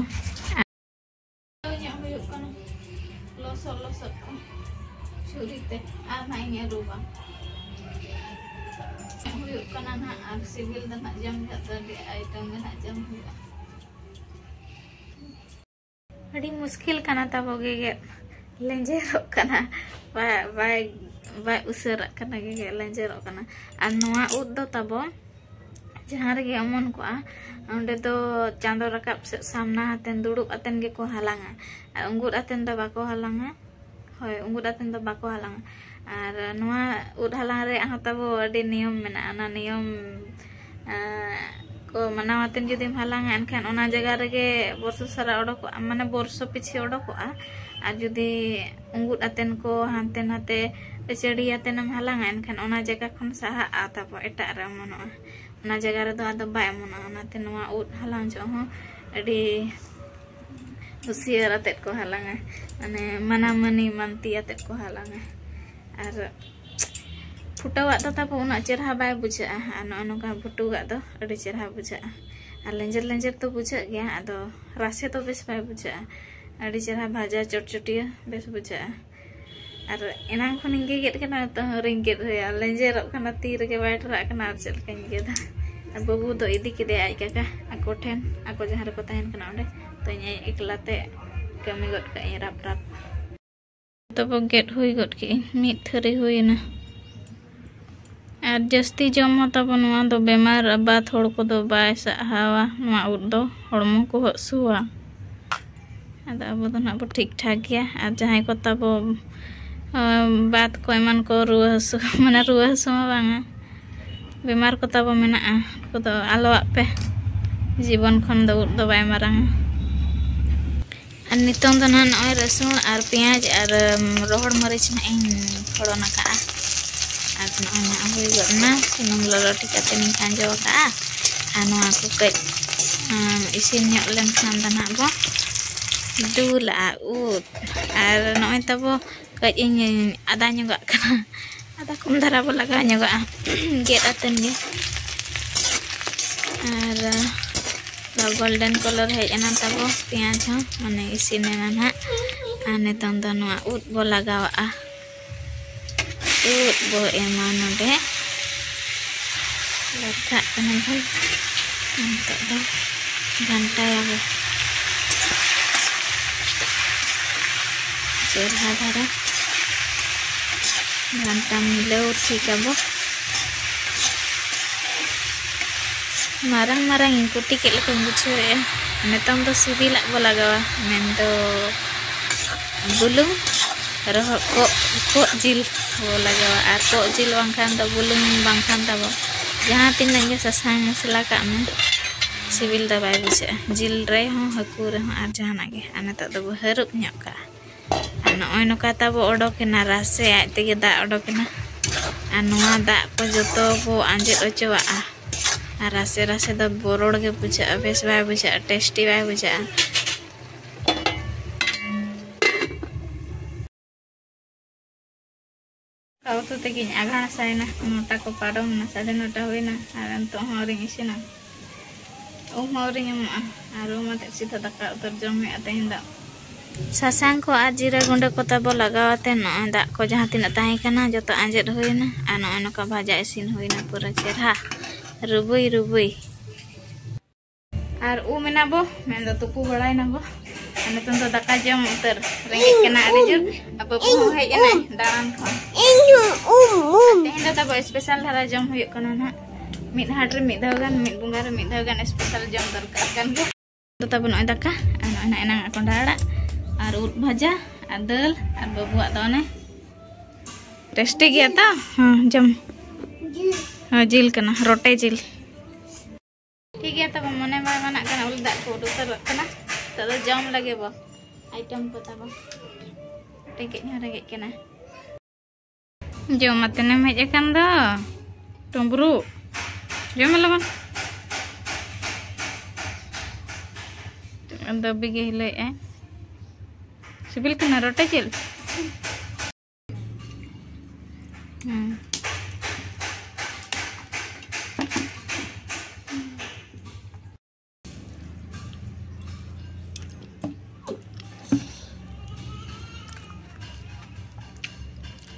ᱧᱚᱜ ᱦᱩᱭᱩᱜ ᱠᱟᱱᱟ, ᱞᱚᱥᱚᱫ ᱞᱚᱥᱚᱫ ᱠᱚ ᱪᱷᱩᱨᱤ ᱛᱮ᱾ ᱟᱨ ᱱᱟᱦᱟᱜ ᱤᱧ ᱟᱹᱨᱩᱵᱟ᱾ ᱦᱩᱭᱩᱜ ᱠᱟᱱᱟ ᱱᱟᱦᱟᱜ, ᱟᱨ ᱥᱤᱵᱤᱞ ᱫᱚ ᱱᱟᱦᱟᱜ ᱡᱚᱢ ᱡᱚᱦᱚᱜ ᱫᱚ ᱟᱹᱰᱤ ᱟᱭᱴᱮᱢ ᱜᱮ ᱱᱟᱦᱟᱜ ᱡᱚᱢ ᱦᱩᱭᱩᱜᱼᱟ᱾ ᱟᱹᱰᱤ ᱢᱩᱥᱠᱤᱞ ᱠᱟᱱᱟ ᱛᱟᱵᱚ ᱜᱮᱜᱮᱫ, ᱞᱮᱸᱡᱮᱨᱚᱜ ᱠᱟᱱᱟ, ᱵᱟᱭ, ᱵᱟᱭ, ᱵᱟᱭ ᱩᱥᱟᱹᱨᱟᱜ ᱠᱟᱱᱟ, ᱜᱮᱜᱮᱫ ᱞᱮᱸᱡᱮᱨᱚᱜ ᱠᱟᱱᱟ᱾ ᱟᱨ ᱱᱚᱣᱟ ᱩᱫ ᱫᱚ ᱛᱟᱵᱚ ᱡᱟᱦᱟᱸ ᱨᱮᱜᱮ ᱚᱢᱚᱱ ᱠᱚᱜᱼᱟ, ᱚᱸᱰᱮ ᱫᱚ ᱪᱟᱸᱫᱚ ᱨᱟᱠᱟᱵ ᱥᱮᱫ ᱥᱟᱢᱱᱟ ᱟᱛᱮᱱ, ᱫᱩᱲᱩᱵ ᱟᱛᱮᱱ ᱜᱮᱠᱚ ᱦᱟᱞᱟᱝᱟ᱾ ᱟᱨ ᱩᱸᱜᱩᱫ ᱟᱛᱮᱱ ᱫᱚ ᱵᱟᱠᱚ ᱦᱟᱞᱟᱝᱟ᱾ ᱦᱳᱭ, ᱩᱸᱜᱩᱫ ᱟᱛᱮᱱ ᱫᱚ ᱵᱟᱠᱚ ᱦᱟᱞᱟᱝᱟ᱾ ᱟᱨ ᱱᱚᱣᱟ ᱩᱫ ᱦᱟᱞᱟᱝ ᱨᱮᱭᱟᱜ ᱦᱚᱸ ᱛᱟᱵᱚ ᱟᱹᱰᱤ ᱱᱤᱭᱚᱢ ᱢᱮᱱᱟᱜᱼᱟ᱾ ᱚᱱᱟ ᱱᱤᱭᱚᱢ ᱟᱸ, ᱠᱚ ᱢᱟᱱᱟᱣ ᱟᱛᱮᱱ ᱡᱩᱫᱤᱢ ᱦᱟᱞᱟᱝᱟ, ᱮᱱᱠᱷᱟᱱ ᱚᱱᱟ ᱡᱟᱭᱜᱟ ᱨᱮᱜᱮ ᱵᱚᱨᱥᱚ ᱥᱟᱨᱟ ᱚᱰᱚᱠᱚᱜᱼᱟ, ᱢᱟᱱᱮ ᱵᱚᱨᱥᱚ ᱯᱤᱪᱷᱤ ᱚᱰᱚᱠᱚᱜᱼᱟ᱾ ᱟᱨ ᱡᱩᱫᱤ ᱩᱸᱜᱩᱫ ᱟᱛᱮᱱ ᱠᱚ ᱦᱟᱱᱛᱮ ᱱᱟᱛᱮ ᱟᱹᱪᱟᱹᱲᱤ ᱟᱛᱮᱱᱮᱢ ᱦᱟᱞᱟᱝᱟ, ᱮᱱᱠᱷᱟᱱ ᱚᱱᱟ ᱡᱟᱭᱜᱟ ᱠᱷᱚᱱ ᱥᱟᱦᱟᱜᱼᱟ ᱛᱟᱵᱚ, ᱮᱴᱟᱜ ᱨᱮ ᱚᱢᱚᱱᱚᱜᱼᱟ᱾ ᱚᱱᱟ ᱡᱟᱭᱜᱟ ᱨᱮᱫᱚ ᱟᱫᱚ ᱵᱟᱭ ᱚᱢᱚᱱᱚᱜᱼᱟ᱾ ᱚᱱᱟᱛᱮ ᱱᱚᱣᱟ ᱩᱫ ᱦᱟᱞᱟᱝ ᱡᱚᱦᱚᱜ ᱦᱚᱸ ᱟᱹᱰᱤ ᱦᱩᱥᱤᱭᱟᱹᱨ ᱟᱛᱮᱫ ᱠᱚ ᱦᱟᱞᱟᱝᱟ, ᱢᱟᱱᱮ ᱢᱟᱱᱟ ᱢᱟᱹᱱᱤ ᱢᱟᱱᱛᱤ ᱟᱛᱮᱫ ᱠᱚ ᱦᱟᱞᱟᱝᱟ᱾ ᱟᱨ ᱯᱷᱩᱴᱟᱹᱣᱟᱜ ᱫᱚ ᱛᱟᱵᱚ ᱩᱱᱟᱹᱜ ᱪᱮᱨᱦᱟ ᱵᱟᱭ ᱵᱩᱡᱷᱟᱹᱜᱼᱟ, ᱟᱨ ᱱᱚᱜᱼᱚ ᱱᱚᱝᱠᱟ ᱵᱷᱩᱴᱩᱜᱟᱜ ᱫᱚ ᱟᱹᱰᱤ ᱪᱮᱨᱦᱟ ᱵᱩᱡᱷᱟᱹᱜᱼᱟ᱾ ᱟᱨ ᱞᱮᱸᱡᱮᱨ ᱞᱮᱸᱡᱮᱨ ᱫᱚ ᱵᱩᱡᱷᱟᱹᱜ ᱜᱮᱭᱟ, ᱟᱫᱚ ᱨᱟᱥᱮ ᱫᱚ ᱵᱮᱥ ᱵᱟᱭ ᱵᱩᱡᱷᱟᱹᱜᱼᱟ᱾ ᱟᱹᱰᱤ ᱪᱮᱨᱦᱟ ᱵᱷᱟᱡᱟ ᱪᱚᱴᱪᱚᱴᱤᱭᱟᱹ ᱵᱮᱥ ᱵᱩᱡᱷᱟᱹᱜᱼᱟ᱾ ᱟᱨ ᱮᱱᱟᱝ ᱠᱷᱚᱱᱤᱧ ᱜᱮᱜᱮᱫ ᱠᱟᱱᱟ, ᱱᱤᱛᱚᱜ ᱦᱚᱸ ᱟᱹᱣᱨᱤᱧ ᱜᱮᱫ ᱦᱩᱭᱟ᱾ ᱞᱮᱸᱡᱮᱨᱚᱜ ᱠᱟᱱᱟ, ᱛᱤ ᱨᱮᱜᱮ ᱵᱟᱭ ᱴᱟᱨᱦᱟᱜ ᱠᱟᱱᱟ, ᱟᱨ ᱪᱮᱫ ᱞᱮᱠᱟᱧ ᱜᱮᱫᱟ? ᱟᱨ ᱵᱟᱹᱵᱩ ᱫᱚ ᱤᱫᱤ ᱠᱮᱫᱮᱭᱟ ᱟᱡ ᱠᱟᱠᱟ ᱟᱠᱚ ᱴᱷᱮᱱ, ᱟᱠᱚ ᱡᱟᱦᱟᱸ ᱨᱮᱠᱚ ᱛᱟᱦᱮᱱ ᱠᱟᱱᱟ ᱚᱸᱰᱮ᱾ ᱛᱚ ᱤᱧ ᱟᱭ ᱮᱠᱞᱟ ᱛᱮ ᱠᱟᱹᱢᱤ ᱜᱚᱫ ᱠᱟᱜ ᱟᱹᱧ ᱨᱟᱯ ᱨᱟᱯ᱾ ᱛᱚᱵᱚ ᱜᱮᱫ ᱦᱩᱭ ᱜᱚᱫ ᱠᱮᱜ ᱟᱹᱧ, ᱢᱤᱫ ᱛᱷᱟᱹᱨᱤ ᱦᱩᱭᱮᱱᱟ᱾ ᱟᱨ ᱡᱟᱹᱥᱛᱤ ᱡᱚᱢ ᱦᱚᱸ ᱛᱟᱵᱚ ᱱᱚᱣᱟ ᱫᱚ ᱵᱮᱢᱟᱨ ᱵᱟᱫ ᱦᱚᱲ ᱠᱚᱫᱚ ᱵᱟᱭ ᱥᱟᱦᱟᱣᱟ, ᱱᱚᱣᱟ ᱩᱫ ᱫᱚ ᱦᱚᱲᱢᱚ ᱠᱚ ᱦᱟᱹᱥᱩᱣᱟ᱾ ᱟᱫᱚ ᱟᱵᱚ ᱫᱚ ᱱᱟᱦᱟᱜ ᱵᱚ ᱴᱷᱤᱠ ᱴᱷᱟᱠ ᱜᱮᱭᱟ᱾ ᱟᱨ ᱡᱟᱦᱟᱸᱭ ᱠᱚ ᱛᱟᱵᱚ, ᱟᱸ, ᱵᱟᱛ ᱠᱚ ᱮᱢᱟᱱ ᱠᱚ ᱨᱩᱣᱟᱹ ᱦᱟᱹᱥᱩ, ᱢᱟᱱᱮ ᱨᱩᱣᱟᱹ ᱦᱟᱹᱥᱩ ᱢᱟ ᱵᱟᱝᱟ, ᱵᱮᱢᱟᱨ ᱠᱚ ᱛᱟᱵᱚ ᱢᱮᱱᱟᱜᱼᱟ, ᱩᱱᱠᱩ ᱫᱚ ᱟᱞᱚᱣᱟᱜ ᱯᱮ᱾ ᱡᱤᱵᱚᱱ ᱠᱷᱚᱱ ᱫᱚ ᱩᱫ ᱫᱚ ᱵᱟᱭ ᱢᱟᱨᱟᱝᱟ᱾ ᱟᱨ ᱱᱤᱛᱚᱝ ᱫᱚ ᱱᱟᱦᱟᱜ ᱱᱚᱜᱼᱚᱭ ᱨᱟᱹᱥᱩᱱ ᱟᱨ ᱯᱮᱸᱭᱟᱡᱽ ᱟᱨ, ᱩᱢ, ᱨᱚᱦᱚᱲ ᱢᱟᱹᱨᱤᱪ ᱱᱟᱦᱟᱜ ᱤᱧ ᱯᱷᱚᱲᱚᱱ ᱟᱠᱟᱜᱼᱟ᱾ ᱟᱨ ᱱᱚᱜᱼᱚᱭ ᱱᱟᱦᱟᱜ ᱦᱩᱭ ᱜᱚᱫ ᱮᱱᱟ, ᱥᱩᱱᱩᱢ ᱞᱚᱞᱚ ᱴᱷᱤᱠ ᱠᱟᱛᱮ ᱤᱧ ᱠᱷᱟᱸᱡᱚ ᱟᱠᱟᱜᱼᱟ᱾ ᱟᱨ ᱱᱚᱣᱟ ᱠᱚ ᱠᱟᱹᱡ, ᱩᱢ, ᱤᱥᱤᱱ ᱧᱚᱜ ᱞᱮᱱᱠᱷᱟᱱ ᱫᱚ ᱱᱟᱦᱟᱜ ᱵᱚ ᱫᱩᱞᱟᱜᱼᱟ ᱩᱫ᱾ ᱟᱨ ᱱᱚᱜᱼᱚᱭ ᱛᱟᱵᱚ ᱠᱟᱹᱡ ᱤᱧ ᱟᱫᱟ ᱧᱚᱜᱟᱜ ᱠᱟᱱᱟ, ᱟᱫᱟ ᱠᱚᱢ ᱫᱷᱟᱨᱟ ᱵᱚ ᱞᱟᱜᱟᱣ ᱧᱚᱜᱟᱜᱼᱟ ᱜᱮᱫ ᱟᱛᱮᱱ ᱜᱮ᱾ ᱟᱨ ᱜᱳᱞᱰᱮᱱ ᱠᱟᱞᱟᱨ ᱦᱮᱡ ᱮᱱᱟ ᱛᱟᱵᱚ ᱯᱮᱸᱭᱟᱡᱽ ᱦᱚᱸ, ᱢᱟᱱᱮ ᱤᱥᱤᱱ ᱮᱱᱟ ᱱᱟᱦᱟᱜ᱾ ᱟᱨ ᱱᱤᱛᱚᱝ ᱫᱚ ᱱᱚᱣᱟ ᱩᱫ ᱵᱚ ᱞᱟᱜᱟᱣᱟᱜᱼᱟ, ᱩᱫ ᱵᱚ ᱮᱢᱟ ᱱᱚᱰᱮ᱾ ᱵᱟᱨᱠᱟᱜ ᱠᱟᱱᱟ ᱵᱚᱱ᱾ ᱱᱤᱛᱚᱜ ᱫᱚ ᱜᱷᱟᱱᱴᱟᱭᱟᱵᱚ ᱪᱮᱨᱦᱟ ᱫᱷᱟᱨᱟ᱾ ᱜᱷᱟᱱᱴᱟ ᱢᱤᱞᱟᱹᱣ ᱴᱷᱤᱠ ᱟᱵᱚ᱾ ᱢᱟᱨᱟᱝ ᱢᱟᱨᱟᱝ ᱤᱧ ᱠᱩᱴᱤ ᱠᱮᱫ ᱞᱮᱠᱟᱧ ᱵᱩᱡᱷᱟᱹᱣᱮᱫᱼᱟ᱾ ᱱᱤᱛᱚᱝ ᱫᱚ ᱥᱤᱵᱤᱞᱟᱜ ᱵᱚ ᱞᱟᱜᱟᱣᱟ, ᱢᱮᱱᱫᱚ ᱵᱩᱞᱩᱝ, ᱨᱚᱦᱚᱲ ᱠᱚᱜ, ᱠᱚᱜ ᱡᱤᱞ ᱵᱚ ᱞᱟᱜᱟᱣᱟ᱾ ᱟᱨ ᱠᱚᱜ ᱡᱤᱞ ᱵᱟᱝᱠᱷᱟᱱ ᱫᱚ ᱵᱩᱞᱩᱝ ᱵᱟᱝᱠᱷᱟᱱ ᱛᱟᱵᱚ ᱡᱟᱦᱟᱸ ᱛᱤᱱᱟᱹᱜ ᱜᱮ ᱥᱟᱥᱟᱝ ᱢᱚᱥᱞᱟ ᱠᱟᱜ ᱢᱮ, ᱥᱤᱵᱤᱞ ᱫᱚ ᱵᱟᱭ ᱵᱩᱡᱷᱟᱹᱜᱼᱟ, ᱡᱤᱞ ᱨᱮᱦᱚᱸ, ᱦᱟᱹᱠᱩ ᱨᱮᱦᱚᱸ, ᱟᱨ ᱡᱟᱦᱟᱱᱟᱜ ᱜᱮ᱾ ᱟᱨ ᱱᱤᱛᱚᱜ ᱫᱚᱵᱚ ᱦᱟᱹᱨᱩᱵ ᱧᱚᱜ ᱠᱟᱜᱼᱟ᱾ ᱟᱨ ᱱᱚᱜᱼᱚᱭ ᱱᱚᱝᱠᱟ ᱛᱟᱵᱚ ᱚᱰᱚᱠᱮᱱᱟ ᱨᱟᱥᱮ, ᱟᱡ ᱛᱮᱜᱮ ᱫᱟᱜ ᱚᱰᱚᱠᱮᱱᱟ᱾ ᱟᱨ ᱱᱚᱣᱟ ᱫᱟᱜ ᱠᱚ ᱡᱚᱛᱚ ᱵᱚ ᱟᱸᱡᱮᱫ ᱚᱪᱚᱣᱟᱜᱼᱟ᱾ ᱟᱨ ᱨᱟᱥᱮ ᱨᱟᱥᱮ ᱫᱚ ᱵᱚᱨᱚᱲ ᱜᱮ ᱵᱩᱡᱷᱟᱹᱜᱼᱟ, ᱵᱮᱥ ᱵᱟᱭ ᱵᱩᱡᱷᱟᱹᱜᱼᱟ, ᱴᱮᱥᱴᱤ ᱵᱟᱭ ᱵᱩᱡᱷᱟᱹᱜᱼᱟ᱾ ᱩᱛᱩ ᱛᱮᱜᱮᱧ ᱟᱜᱷᱟᱬ ᱥᱟᱭᱱᱟ, ᱱᱚᱴᱟ ᱠᱚ ᱯᱟᱨᱚᱢ ᱮᱱᱟ, ᱥᱟᱲᱮ ᱱᱚᱴᱟ ᱦᱩᱭᱱᱟ, ᱟᱨ ᱱᱤᱛᱚᱜ ᱦᱚᱸ ᱟᱹᱣᱨᱤᱧ ᱤᱥᱤᱱᱟ᱾ ᱩᱢ ᱦᱚᱸ ᱟᱹᱣᱨᱤᱧ ᱩᱢᱩᱜᱼᱟ, ᱟᱨ ᱩᱢ ᱟᱛᱮᱫ ᱥᱤᱫᱷᱟᱹ ᱫᱟᱠᱟ ᱩᱛᱟᱹᱨ ᱡᱚᱢ ᱦᱩᱭᱩᱜᱼᱟ ᱛᱮᱦᱮᱧ ᱫᱚ᱾ ᱥᱟᱥᱟᱝ ᱠᱚ ᱟᱨ ᱡᱤᱨᱟᱹ ᱜᱩᱸᱰᱟᱹ ᱠᱚ ᱛᱟᱵᱚ ᱞᱟᱜᱟᱣ ᱟᱛᱮ ᱱᱚᱜᱼᱚᱭ ᱫᱟᱜ ᱠᱚ ᱡᱟᱦᱟᱸ ᱛᱤᱱᱟᱹᱜ ᱛᱟᱦᱮᱸ ᱠᱟᱱᱟ ᱡᱚᱛᱚ ᱟᱸᱡᱮᱫ ᱦᱩᱭᱱᱟ, ᱟᱨ ᱱᱚᱜᱼᱚᱭ ᱱᱚᱝᱠᱟ ᱵᱷᱟᱡᱟ ᱤᱥᱤᱱ ᱦᱩᱭᱱᱟ, ᱯᱩᱨᱟᱹ ᱪᱮᱨᱦᱟ ᱨᱩᱵᱩᱭ ᱨᱩᱵᱩᱭ᱾ ᱟᱨ ᱩᱢ ᱮᱱᱟ ᱵᱚ, ᱢᱮᱱᱫᱚ ᱛᱩᱯᱩ ᱵᱟᱲᱟᱭᱮᱱᱟ ᱵᱚ᱾ ᱟᱨ ᱱᱤᱛᱚᱝ ᱫᱚ ᱫᱟᱠᱟ ᱡᱚᱢ ᱩᱛᱟᱹᱨ, ᱨᱮᱸᱜᱮᱡ ᱠᱟᱱᱟ ᱟᱹᱰᱤ ᱡᱳᱨ᱾ ᱟᱨ ᱵᱟᱹᱵᱩ ᱦᱚᱸ ᱦᱮᱡ ᱮᱱᱟᱭ ᱫᱟᱬᱟᱱ ᱠᱷᱚᱱ᱾ ᱤᱧ ᱦᱚᱸ ᱩᱢ, ᱩᱢ᱾ ᱛᱮᱦᱮᱧ ᱫᱚ ᱛᱟᱵᱚ special ᱫᱷᱟᱨᱟ ᱡᱚᱢ ᱦᱩᱭᱩᱜ ᱠᱟᱱᱟ ᱱᱟᱦᱟᱜ᱾ ᱢᱤᱫ ᱦᱟᱴ ᱨᱮ ᱢᱤᱫ ᱫᱷᱟᱣ ᱜᱟᱱ, ᱢᱤᱫ ᱵᱚᱸᱜᱟ ᱨᱮ ᱢᱤᱫ ᱫᱷᱟᱣ ᱜᱟᱱ special ᱡᱚᱢ ᱫᱚᱨᱠᱟᱨ ᱠᱟᱱ ᱜᱮᱭᱟ᱾ ᱫᱚ ᱛᱟᱵᱚ ᱱᱚᱜᱼᱚᱭ ᱫᱟᱠᱟ, ᱟᱨ ᱱᱚᱜᱼᱚᱭ ᱱᱟᱜ ᱮᱱᱟᱝ ᱟᱜ ᱠᱚᱸᱰᱷᱟ ᱟᱲᱟᱜ, ᱟᱨ ᱩᱫ ᱵᱷᱟᱡᱟ, ᱟᱨ ᱫᱟᱹᱞ, ᱟᱨ ᱵᱟᱹᱵᱩᱣᱟᱜ ᱫᱚ ᱚᱱᱮ ᱴᱮᱥᱴᱤ ᱜᱮᱭᱟ ᱛᱚ? ᱦᱚᱸ, ᱡᱚᱢ᱾ ᱦᱚᱸ, ᱡᱤᱞ ᱠᱟᱱᱟ, ᱨᱚᱴᱮ ᱡᱤᱞ᱾ ᱴᱷᱤᱠ ᱜᱮᱭᱟ, ᱛᱚᱵᱮ ᱢᱚᱱᱮ ᱵᱟᱭ ᱢᱟᱱᱟᱜ ᱠᱟᱱᱟ, ᱩᱞ ᱫᱟᱜ ᱠᱚ ᱩᱰᱩᱠ ᱩᱛᱟᱹᱨᱚᱜ ᱠᱟᱱᱟ᱾ ᱱᱤᱛᱚᱜ ᱫᱚ ᱡᱚᱢ ᱞᱟᱹᱜᱤᱫ ᱵᱚ, item ᱠᱚ ᱛᱟᱵᱚ᱾ ᱨᱮᱸᱜᱮᱡ ᱦᱚᱸ ᱨᱮᱸᱜᱮᱡ ᱠᱟᱱᱟ᱾ ᱡᱚᱢ ᱟᱛᱮᱱᱮᱢ ᱦᱮᱡ ᱟᱠᱟᱱ ᱫᱚ, ᱰᱩᱢᱵᱽᱨᱩ᱾ ᱡᱚᱢ ᱢᱮ ᱞᱚᱜᱚᱱ᱾ ᱫᱟᱹᱵᱤ ᱜᱮ ᱦᱤᱞᱟᱹᱭᱮᱫᱼᱟᱭ᱾ ᱥᱤᱵᱤᱞ ᱠᱟᱱᱟ ᱨᱚᱴᱮ ᱡᱤᱞ? ᱦᱩᱸ᱾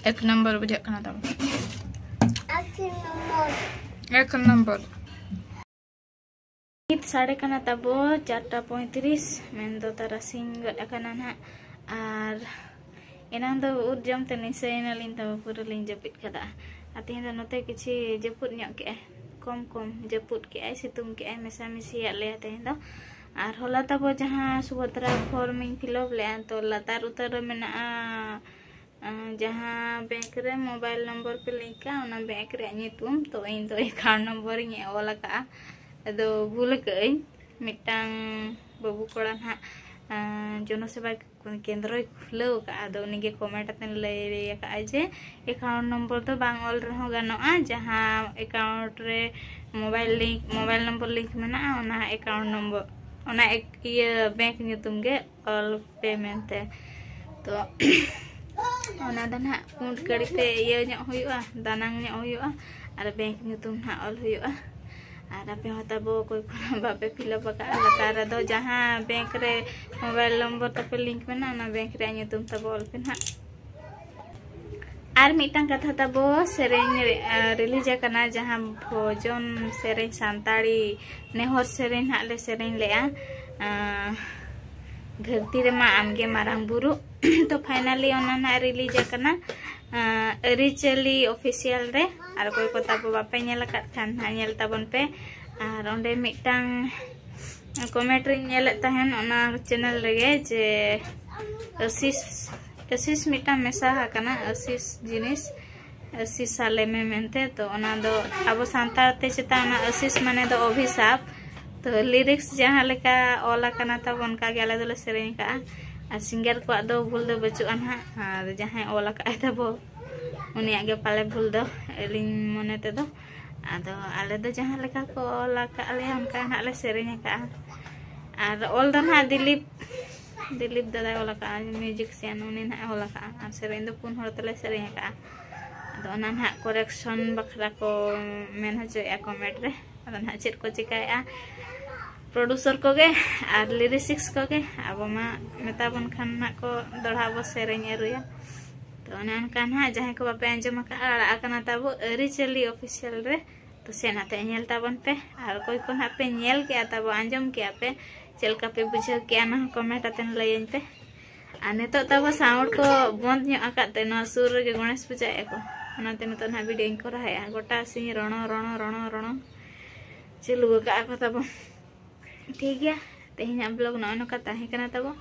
ᱮᱠ ᱱᱚᱢᱵᱚᱨ ᱵᱩᱡᱷᱟᱹᱜ ᱠᱟᱱᱟ ᱛᱟᱵᱚ᱾ ᱮᱠ ᱱᱚᱢᱵᱚᱨ᱾ ᱮᱠ ᱱᱚᱢᱵᱚᱨ᱾ ᱱᱤᱛ ᱥᱟᱰᱮ ᱠᱟᱱᱟ ᱛᱟᱵᱚ ᱪᱟᱨᱴᱟ ᱯᱚᱸᱭᱛᱨᱤᱥ, ᱢᱮᱱᱫᱚ ᱛᱟᱨᱟᱥᱤᱧ ᱜᱚᱫ ᱟᱠᱟᱱᱟ ᱱᱟᱦᱟᱜ᱾ ᱟᱨ ᱮᱱᱟᱝ ᱫᱚ ᱩᱫ ᱡᱚᱢ ᱛᱮ ᱱᱤᱥᱟᱹᱭᱮᱱᱟᱞᱤᱧ ᱛᱟᱵᱚ, ᱯᱩᱨᱟᱹ ᱞᱤᱧ ᱡᱟᱹᱯᱤᱫ ᱠᱟᱫᱟ᱾ ᱟᱨ ᱛᱮᱦᱮᱧ ᱫᱚ ᱱᱚᱛᱮ ᱠᱤᱪᱷᱤ ᱡᱟᱹᱯᱩᱫ ᱧᱚᱜ ᱠᱮᱜᱼᱟᱭ, ᱠᱚᱢ ᱠᱚᱢ ᱡᱟᱹᱯᱩᱫ ᱠᱮᱜᱼᱟᱭ, ᱥᱤᱛᱩᱝ ᱠᱮᱜᱼᱟᱭ, ᱢᱮᱥᱟᱢᱤᱥᱤᱭᱟᱜ ᱞᱮᱭᱟ ᱛᱮᱦᱮᱧ ᱫᱚ᱾ ᱟᱨ ᱦᱚᱞᱟ ᱛᱟᱵᱚ ᱡᱟᱦᱟᱸ ᱥᱩᱵᱷᱚᱫᱨᱟ form ᱤᱧ fill up ᱞᱮᱜᱼᱟ, ᱛᱚ ᱞᱟᱛᱟᱨ ᱩᱛᱟᱹᱨ ᱨᱮ ᱢᱮᱱᱟᱜᱼᱟ ᱡᱟᱦᱟᱸ ᱵᱮᱝᱠ ᱨᱮ ᱢᱳᱵᱟᱭᱤᱞ ᱱᱚᱢᱵᱚᱨ ᱯᱮ ᱞᱤᱝᱠᱟ, ᱚᱱᱟ ᱵᱮᱝᱠ ᱨᱮᱭᱟᱜ ᱧᱩᱛᱩᱢ, ᱛᱚ ᱤᱧ ᱫᱚ ᱮᱠᱟᱣᱩᱱᱴ ᱱᱚᱢᱵᱚᱨ ᱤᱧ ᱚᱞ ᱟᱠᱟᱫᱼᱟ, ᱟᱫᱚ ᱵᱷᱩᱞ ᱟᱠᱟᱫ ᱟᱹᱧ᱾ ᱢᱤᱫᱴᱟᱝ ᱵᱟᱹᱵᱩ ᱠᱚᱲᱟ ᱱᱟᱦᱟᱜ ᱡᱚᱱᱚᱥᱮᱵᱟ ᱠᱮᱱᱫᱨᱚᱭ ᱠᱷᱩᱞᱟᱹᱣ ᱟᱠᱟᱫᱼᱟ, ᱟᱫᱚ ᱩᱱᱤᱜᱮ ᱠᱚᱢᱮᱱᱴ ᱟᱛᱮ ᱞᱟᱹᱭ ᱟᱠᱟᱫᱼᱟᱭ ᱡᱮ ᱮᱠᱟᱣᱩᱱᱴ ᱱᱚᱢᱵᱚᱨ ᱫᱚ ᱵᱟᱝ ᱚᱞ ᱨᱮᱦᱚᱸ ᱜᱟᱱᱚᱜᱼᱟ, ᱡᱟᱦᱟᱸ ᱮᱠᱟᱣᱩᱱᱴ ᱨᱮ mobile link, mobile number link ᱢᱮᱱᱟᱜᱼᱟ, ᱚᱱᱟ ᱮᱠᱟᱣᱩᱱᱴ ᱱᱚᱢᱵᱚᱨ, ᱚᱱᱟ ᱤᱭᱟᱹ ᱵᱮᱝᱠ ᱧᱩᱛᱩᱢ ᱜᱮ ᱚᱞ ᱯᱮ ᱢᱮᱱᱛᱮ᱾ ᱛᱚ ᱚᱱᱟ ᱫᱚ ᱱᱟᱦᱟᱜ ᱯᱩᱸᱰ ᱠᱟᱹᱲᱤ ᱛᱮ ᱤᱭᱟᱹ ᱧᱚᱜ ᱦᱩᱭᱩᱜᱼᱟ, ᱫᱟᱱᱟᱝ ᱧᱚᱜ ᱦᱩᱭᱩᱜᱼᱟ, ᱟᱨ ᱵᱮᱝᱠ ᱧᱩᱛᱩᱢ ᱱᱟᱦᱟᱜ ᱚᱞ ᱦᱩᱭᱩᱜᱼᱟ᱾ ᱟᱨ ᱟᱯᱮ ᱦᱚᱸ ᱛᱟᱵᱚ ᱚᱠᱚᱭ ᱠᱚ ᱵᱟᱯᱮ ᱯᱷᱤᱞᱟᱯ ᱟᱠᱟᱫᱼᱟ, ᱞᱟᱛᱟᱨ ᱨᱮᱫᱚ ᱡᱟᱦᱟᱸ ᱵᱮᱝᱠ ᱨᱮ ᱢᱳᱵᱟᱭᱤᱞ ᱱᱚᱢᱵᱚᱨ ᱛᱟᱯᱮ ᱞᱤᱝᱠ ᱢᱮᱱᱟᱜᱼᱟ, ᱚᱱᱟ ᱵᱮᱝᱠ ᱨᱮᱭᱟᱜ ᱧᱩᱛᱩᱢ ᱛᱟᱵᱚ ᱚᱞ ᱯᱮ ᱱᱟᱦᱟᱜ᱾ ᱟᱨ ᱢᱤᱫᱴᱟᱝ ᱠᱟᱛᱷᱟ ᱛᱟᱵᱚ, ᱥᱮᱨᱮᱧ ᱨᱤᱞᱤᱡᱽ ᱟᱠᱟᱱᱟ, ᱡᱟᱦᱟᱸ ᱵᱷᱚᱡᱚᱱ ᱥᱮᱨᱮᱧ, ᱥᱟᱱᱛᱟᱲᱤ ᱱᱮᱦᱚᱨ ᱥᱮᱨᱮᱧ ᱱᱟᱦᱟᱜ ᱞᱮ ᱥᱮᱨᱮᱧ ᱞᱮᱫᱼᱟ, ᱫᱷᱟᱹᱨᱛᱤ ᱨᱮᱢᱟ ᱟᱢᱜᱮ ᱢᱟᱨᱟᱝ ᱵᱩᱨᱩ᱾ ᱛᱚ ᱯᱷᱟᱭᱱᱟᱞᱤ ᱚᱱᱟ ᱱᱟᱦᱟᱜ ᱨᱤᱞᱤᱡᱽ ᱟᱠᱟᱱᱟ ᱟᱹᱨᱤᱪᱟᱹᱞᱤ ᱚᱯᱷᱤᱥᱤᱭᱟᱞ ᱨᱮ᱾ ᱟᱨ ᱚᱠᱚᱭ ᱠᱚ ᱛᱟᱵᱚ ᱵᱟᱯᱮ ᱧᱮᱞ ᱟᱠᱟᱫ ᱠᱷᱟᱱ ᱱᱟᱦᱟᱜ ᱧᱮᱞ ᱛᱟᱵᱚᱱ ᱯᱮ᱾ ᱟᱨ ᱚᱸᱰᱮ ᱢᱤᱫᱴᱟᱝ ᱠᱚᱢᱮᱱᱴ ᱨᱤᱧ ᱧᱮᱞᱮᱫ ᱛᱟᱦᱮᱱ ᱚᱱᱟ ᱪᱮᱱᱮᱞ ᱨᱮᱜᱮ, ᱡᱮ ᱟᱥᱤᱥ, ᱟᱥᱤᱥ ᱢᱤᱫᱴᱟᱝ ᱢᱮᱥᱟ ᱟᱠᱟᱱᱟ, ᱟᱥᱤᱥ ᱡᱤᱱᱤᱥ, ᱟᱥᱤᱥ ᱥᱟᱞᱮᱢᱮ ᱢᱮᱱᱛᱮ᱾ ᱛᱚ ᱚᱱᱟ ᱫᱚ ᱟᱵᱚ ᱥᱟᱱᱛᱟᱲ ᱛᱮ ᱪᱮᱛᱟᱱ ᱚᱱᱟ ᱟᱥᱤᱥ ᱢᱟᱱᱮ ᱫᱚ ᱚᱵᱷᱤᱥᱟᱯ᱾ ᱛᱚ ᱞᱤᱨᱤᱠᱥ ᱡᱟᱦᱟᱸ ᱞᱮᱠᱟ ᱚᱞ ᱟᱠᱟᱱᱟ ᱛᱟᱵᱚ, ᱚᱱᱠᱟ ᱜᱮ ᱟᱞᱮ ᱫᱚᱞᱮ ᱥᱮᱨᱮᱧ ᱟᱠᱟᱫᱼᱟ᱾ ᱟᱨ ᱥᱤᱝᱜᱟᱨ ᱠᱚᱣᱟᱜ ᱫᱚ ᱵᱷᱩᱞ ᱫᱚ ᱵᱟᱹᱪᱩᱜᱼᱟ ᱱᱟᱦᱟᱜ, ᱟᱨ ᱡᱟᱦᱟᱸᱭ ᱚᱞ ᱟᱠᱟᱫᱼᱟᱭ ᱛᱟᱵᱚ, ᱩᱱᱤᱭᱟᱜ ᱜᱮ ᱯᱟᱞᱮ ᱵᱷᱩᱞ ᱫᱚ, ᱟᱹᱞᱤᱧ ᱢᱚᱱᱮ ᱛᱮᱫᱚ᱾ ᱟᱫᱚ ᱟᱞᱮ ᱫᱚ ᱡᱟᱦᱟᱸ ᱞᱮᱠᱟ ᱠᱚ ᱚᱞ ᱟᱠᱟᱫ ᱞᱮᱭᱟ, ᱚᱱᱠᱟ ᱱᱟᱦᱟᱜ ᱞᱮ ᱥᱮᱨᱮᱧ ᱟᱠᱟᱫᱼᱟ᱾ ᱟᱨ ᱚᱞ ᱫᱚ ᱱᱟᱦᱟᱜ ᱫᱤᱞᱤᱯ, ᱫᱤᱞᱤᱯ ᱫᱟᱫᱟᱭ ᱚᱞ ᱟᱠᱟᱫᱼᱟ, ᱢᱤᱭᱩᱡᱤᱠᱥᱤᱭᱟᱱ, ᱩᱱᱤ ᱱᱟᱦᱟᱜ ᱚᱞ ᱟᱠᱟᱫᱼᱟ᱾ ᱟᱨ ᱥᱮᱨᱮᱧ ᱫᱚ ᱯᱩᱱ ᱦᱚᱲ ᱛᱮᱞᱮ ᱥᱮᱨᱮᱧ ᱟᱠᱟᱫᱼᱟ᱾ ᱟᱫᱚ ᱚᱱᱟ ᱱᱟᱦᱟᱜ ᱠᱚᱨᱮᱠᱥᱚᱱ ᱵᱟᱠᱷᱨᱟ ᱠᱚ ᱢᱮᱱ ᱦᱚᱪᱚᱭᱮᱫᱼᱟ ᱠᱚᱢᱮᱱᱴ ᱨᱮ᱾ ᱟᱫᱚ ᱱᱟᱦᱟᱜ ᱪᱮᱫ ᱠᱚ ᱪᱤᱠᱟᱹᱭᱮᱫᱼᱟ ᱯᱨᱚᱰᱩᱥᱚᱨ ᱠᱚᱜᱮ ᱟᱨ ᱞᱤᱨᱤᱥᱤᱠᱥ ᱠᱚᱜᱮ, ᱟᱵᱚ ᱢᱟ ᱢᱮᱛᱟ ᱵᱚᱱ ᱠᱷᱟᱱ ᱱᱟᱦᱟᱜ ᱠᱚ ᱫᱚᱲᱦᱟ ᱟᱵᱚ ᱥᱮᱨᱮᱧ ᱟᱹᱨᱩᱭᱟ᱾ ᱛᱚ ᱚᱱᱮ ᱚᱱᱠᱟ ᱱᱟᱦᱟᱜ ᱡᱟᱦᱟᱸᱭ ᱠᱚ ᱵᱟᱯᱮ ᱟᱸᱡᱚᱢ ᱟᱠᱟᱫᱼᱟ, ᱟᱲᱟᱜ ᱟᱠᱟᱱᱟ ᱛᱟᱵᱚ ᱟᱹᱨᱤᱪᱟᱹᱞᱤ ᱚᱯᱷᱤᱥᱤᱭᱟᱞ ᱨᱮ, ᱛᱚ ᱥᱮᱱ ᱟᱛᱮ ᱧᱮᱞ ᱛᱟᱵᱚᱱ ᱯᱮ᱾ ᱟᱨ ᱚᱠᱚᱭ ᱠᱚ ᱱᱟᱦᱟᱜ ᱯᱮ ᱧᱮᱞ ᱠᱮᱜᱼᱟ ᱛᱟᱵᱚ, ᱟᱸᱡᱚᱢ ᱠᱮᱜᱼᱟ ᱯᱮ, ᱪᱮᱫ ᱞᱮᱠᱟ ᱯᱮ ᱵᱩᱡᱷᱟᱹᱣ ᱠᱮᱜᱼᱟ, ᱚᱱᱟ ᱦᱚᱸ ᱠᱚᱢᱮᱱᱴ ᱟᱛᱮ ᱞᱟᱹᱭᱟᱹᱧ ᱯᱮ᱾ ᱟᱨ ᱱᱤᱛᱚᱜ ᱛᱟᱵᱚ ᱥᱟᱣᱩᱱᱰ ᱠᱚ ᱵᱚᱱᱫ ᱧᱚᱜ ᱟᱠᱟᱫ ᱛᱮ, ᱱᱚᱣᱟ ᱥᱩᱨ ᱨᱮᱜᱮ ᱜᱚᱬᱮᱥ ᱯᱩᱡᱟᱹᱭᱮᱫᱼᱟ ᱠᱚ, ᱚᱱᱟᱛᱮ ᱱᱤᱛᱚᱜ ᱱᱟᱦᱟᱜ ᱵᱷᱤᱰᱤᱭᱳᱧ ᱠᱚᱨᱟᱣᱮᱫᱼᱟ᱾ ᱜᱚᱴᱟ ᱥᱤᱧ ᱨᱚᱬᱚ ᱨᱚᱬᱚ ᱨᱚᱬᱚ ᱨᱚᱬᱚ ᱪᱟᱹᱞᱩ ᱟᱠᱟᱫᱼᱟ ᱠᱚ ᱛᱟᱵᱚ᱾ ᱴᱷᱤᱠ ᱜᱮᱭᱟ, ᱛᱮᱦᱮᱧᱟᱜ ᱵᱞᱚᱜ ᱱᱚᱜᱼᱚᱭ ᱱᱚᱝᱠᱟ ᱛᱟᱦᱮᱸ ᱠᱟᱱᱟ ᱛᱟᱵᱚ᱾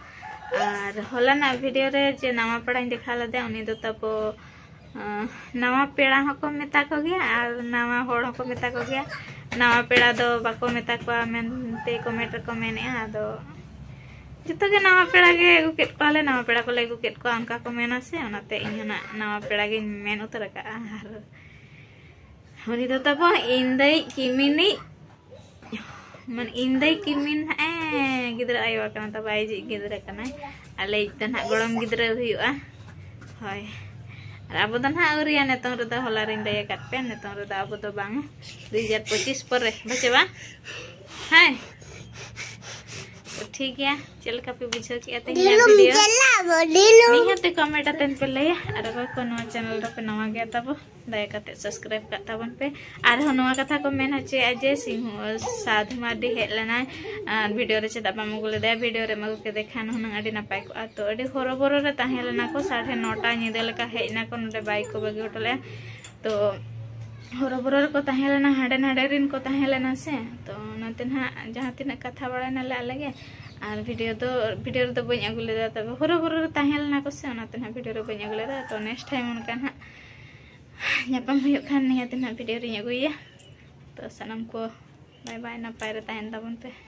ᱟᱨ ᱦᱚᱞᱟᱱᱟᱜ ᱵᱷᱤᱰᱤᱭᱳ ᱨᱮ ᱡᱮ ᱱᱟᱣᱟ ᱯᱮᱲᱟᱧ ᱫᱮᱠᱷᱟᱣ ᱞᱮᱫᱮᱭᱟ, ᱩᱱᱤ ᱫᱚ ᱛᱟᱵᱚ ᱟᱸ, ᱱᱟᱣᱟ ᱯᱮᱲᱟ ᱦᱚᱸᱠᱚ ᱢᱮᱛᱟ ᱠᱚᱜᱮᱭᱟ ᱟᱨ ᱱᱟᱣᱟ ᱦᱚᱲ ᱦᱚᱸᱠᱚ ᱢᱮᱛᱟ ᱠᱚᱜᱮᱭᱟ᱾ ᱱᱟᱣᱟ ᱯᱮᱲᱟ ᱫᱚ ᱵᱟᱠᱚ ᱢᱮᱛᱟ ᱠᱚᱣᱟ ᱢᱮᱱᱛᱮ ᱠᱚᱢᱮᱱᱴ ᱨᱮᱠᱚ ᱢᱮᱱᱮᱜᱼᱟ᱾ ᱟᱫᱚ ᱡᱚᱛᱚ ᱜᱮ ᱱᱟᱣᱟ ᱯᱮᱲᱟ ᱜᱮ ᱟᱹᱜᱩ ᱠᱮᱫ ᱠᱚᱣᱟᱞᱮ, ᱱᱟᱣᱟ ᱯᱮᱲᱟ ᱠᱚᱞᱮ ᱟᱹᱜᱩ ᱠᱮᱫ ᱠᱚᱣᱟ, ᱚᱱᱠᱟ ᱠᱚ ᱢᱮᱱᱟ ᱥᱮ, ᱚᱱᱟᱛᱮ ᱤᱧ ᱦᱚᱸ ᱱᱟᱜ ᱱᱟᱣᱟ ᱯᱮᱲᱟ ᱜᱤᱧ ᱢᱮᱱ ᱩᱛᱟᱹᱨ ᱟᱠᱟᱫᱼᱟ᱾ ᱟᱨ ᱩᱱᱤ ᱫᱚ ᱛᱟᱵᱚ ᱤᱧ ᱫᱟᱹᱭ ᱠᱤᱢᱤᱱᱤᱡ, ᱢᱟᱱᱮ ᱤᱧ ᱫᱟᱹᱭ ᱠᱤᱢᱤᱱ ᱦᱟᱸᱜ ᱮ ᱜᱤᱫᱽᱨᱟᱹ ᱟᱭᱳ ᱠᱟᱱᱟ, ᱛᱟᱵᱚ ᱟᱭᱤᱡ ᱜᱤᱫᱽᱨᱟᱹ ᱠᱟᱱᱟᱭ᱾ ᱟᱞᱮᱭᱤᱡ ᱫᱚ ᱱᱟᱜ ᱜᱚᱲᱚᱢ ᱜᱤᱫᱽᱨᱟᱹ ᱦᱩᱭᱩᱜᱼᱟ᱾ ᱦᱳᱭ, ᱟᱨ ᱟᱵᱚ ᱫᱚ ᱱᱟᱜ ᱟᱹᱣᱨᱤᱭᱟ, ᱱᱤᱛᱚᱝ ᱨᱮᱫᱚ ᱦᱚᱞᱟ ᱨᱤᱧ ᱞᱟᱹᱭ ᱟᱠᱟᱫ ᱯᱮ, ᱱᱤᱛᱚᱝ ᱨᱮᱫᱚ ᱟᱵᱚ ᱫᱚ ᱵᱟᱝ, ᱫᱩ ᱦᱟᱡᱟᱨ ᱯᱚᱸᱪᱤᱥ ᱯᱚᱨᱮ, ᱵᱟᱪᱮ ᱵᱟᱝ? ᱦᱮᱸ, ᱛᱚ ᱴᱷᱤᱠ ᱜᱮᱭᱟ, ᱪᱮᱫ ᱞᱮᱠᱟ ᱯᱮ ᱵᱩᱡᱷᱟᱹᱣ ᱠᱮᱜᱼᱟ ᱛᱮᱦᱮᱧᱟᱜ ᱵᱷᱤᱰᱤᱭᱳ? ᱱᱤᱦᱟᱹᱛ ᱠᱚᱢᱮᱱᱴ ᱟᱛᱮᱱ ᱯᱮ ᱞᱟᱹᱭᱟ, ᱟᱨ ᱚᱠᱚᱭ ᱠᱚ ᱱᱚᱣᱟ ᱪᱮᱱᱮᱞ ᱨᱮᱯᱮ ᱱᱟᱣᱟ ᱜᱮᱭᱟ ᱛᱟᱵᱚ, ᱫᱟᱭᱟ ᱠᱟᱛᱮ ᱥᱟᱵᱥᱠᱨᱟᱭᱤᱵ ᱠᱟᱜ ᱛᱟᱵᱚᱱ ᱯᱮ᱾ ᱟᱨᱦᱚᱸ ᱱᱚᱣᱟ ᱠᱟᱛᱷᱟ ᱠᱚ ᱢᱮᱱ ᱦᱚᱪᱚᱭᱮᱫᱼᱟ ᱡᱮ ᱥᱤᱝᱦᱩ ᱥᱟᱫᱷᱩ ᱢᱟᱨᱰᱤ ᱦᱮᱡ ᱞᱮᱱᱟᱭ, ᱟᱨ ᱵᱷᱤᱰᱤᱭᱳ ᱨᱮ ᱪᱮᱫᱟᱜ ᱵᱟᱢ ᱟᱹᱜᱩ ᱞᱮᱫᱮᱭᱟ? ᱵᱷᱤᱰᱤᱭᱳ ᱨᱮᱢ ᱟᱹᱜᱩ ᱠᱮᱫᱮ ᱠᱷᱟᱱ ᱦᱩᱱᱟᱹᱝ ᱟᱹᱰᱤ ᱱᱟᱯᱟᱭ ᱠᱚᱜᱼᱟ᱾ ᱛᱚ ᱟᱹᱰᱤ ᱦᱚᱨᱚᱵᱚᱨᱚ ᱨᱮ ᱛᱟᱦᱮᱸ ᱞᱮᱱᱟ ᱠᱚ, ᱥᱟᱲᱮ ᱱᱚᱴᱟ ᱧᱤᱫᱟᱹ ᱞᱮᱠᱟ ᱦᱮᱡ ᱱᱟᱠᱚ, ᱱᱚᱰᱮ ᱵᱟᱭᱤᱠ ᱠᱚ ᱵᱟᱹᱜᱤ ᱦᱚᱴᱚ ᱞᱮᱫᱼᱟ᱾ ᱛᱚ ᱦᱚᱨᱚᱵᱚᱨᱚ ᱨᱮᱠᱚ ᱛᱟᱦᱮᱸ ᱞᱮᱱᱟ, ᱦᱟᱸᱰᱮ ᱱᱟᱰᱮ ᱨᱮᱱ ᱠᱚ ᱛᱟᱦᱮᱸ ᱞᱮᱱᱟ ᱥᱮ, ᱛᱚ ᱚᱱᱟᱛᱮ ᱱᱟᱦᱟᱜ ᱡᱟᱦᱟᱸ ᱛᱤᱱᱟᱹᱜ ᱠᱟᱛᱷᱟ ᱵᱟᱲᱟᱭ ᱱᱟᱞᱮ ᱟᱞᱮ ᱜᱮ, ᱟᱨ ᱵᱷᱤᱰᱤᱭᱳ ᱫᱚ, ᱵᱷᱤᱰᱤᱭᱳ ᱨᱮᱫᱚ ᱵᱟᱹᱧ ᱟᱹᱜᱩ ᱞᱮᱫᱟ, ᱛᱚᱵᱮ ᱦᱚᱨᱚᱵᱚᱨᱚ ᱨᱮ ᱛᱟᱦᱮᱸ ᱞᱮᱱᱟ ᱠᱚ ᱥᱮ, ᱚᱱᱟᱛᱮ ᱱᱟᱦᱟᱜ ᱵᱷᱤᱰᱤᱭᱳ ᱨᱮ ᱵᱟᱹᱧ ᱟᱹᱜᱩ ᱞᱮᱫᱟ᱾ ᱛᱚ ᱱᱮᱠᱥᱴ ᱴᱟᱭᱤᱢ ᱚᱱᱠᱟ ᱱᱟᱦᱟᱜ ᱧᱟᱯᱟᱢ ᱦᱩᱭᱩᱜ ᱠᱷᱟᱱ ᱱᱤᱦᱟᱹᱛ ᱱᱟᱦᱟᱜ ᱵᱷᱤᱰᱤᱭᱳ ᱨᱤᱧ ᱟᱹᱜᱩᱭᱟ᱾ ᱛᱚ ᱥᱟᱱᱟᱢ ᱠᱚ ᱵᱟᱭ ᱵᱟᱭ, ᱱᱟᱯᱟᱭ ᱨᱮ ᱛᱟᱦᱮᱱ ᱛᱟᱵᱚᱱ ᱯᱮ᱾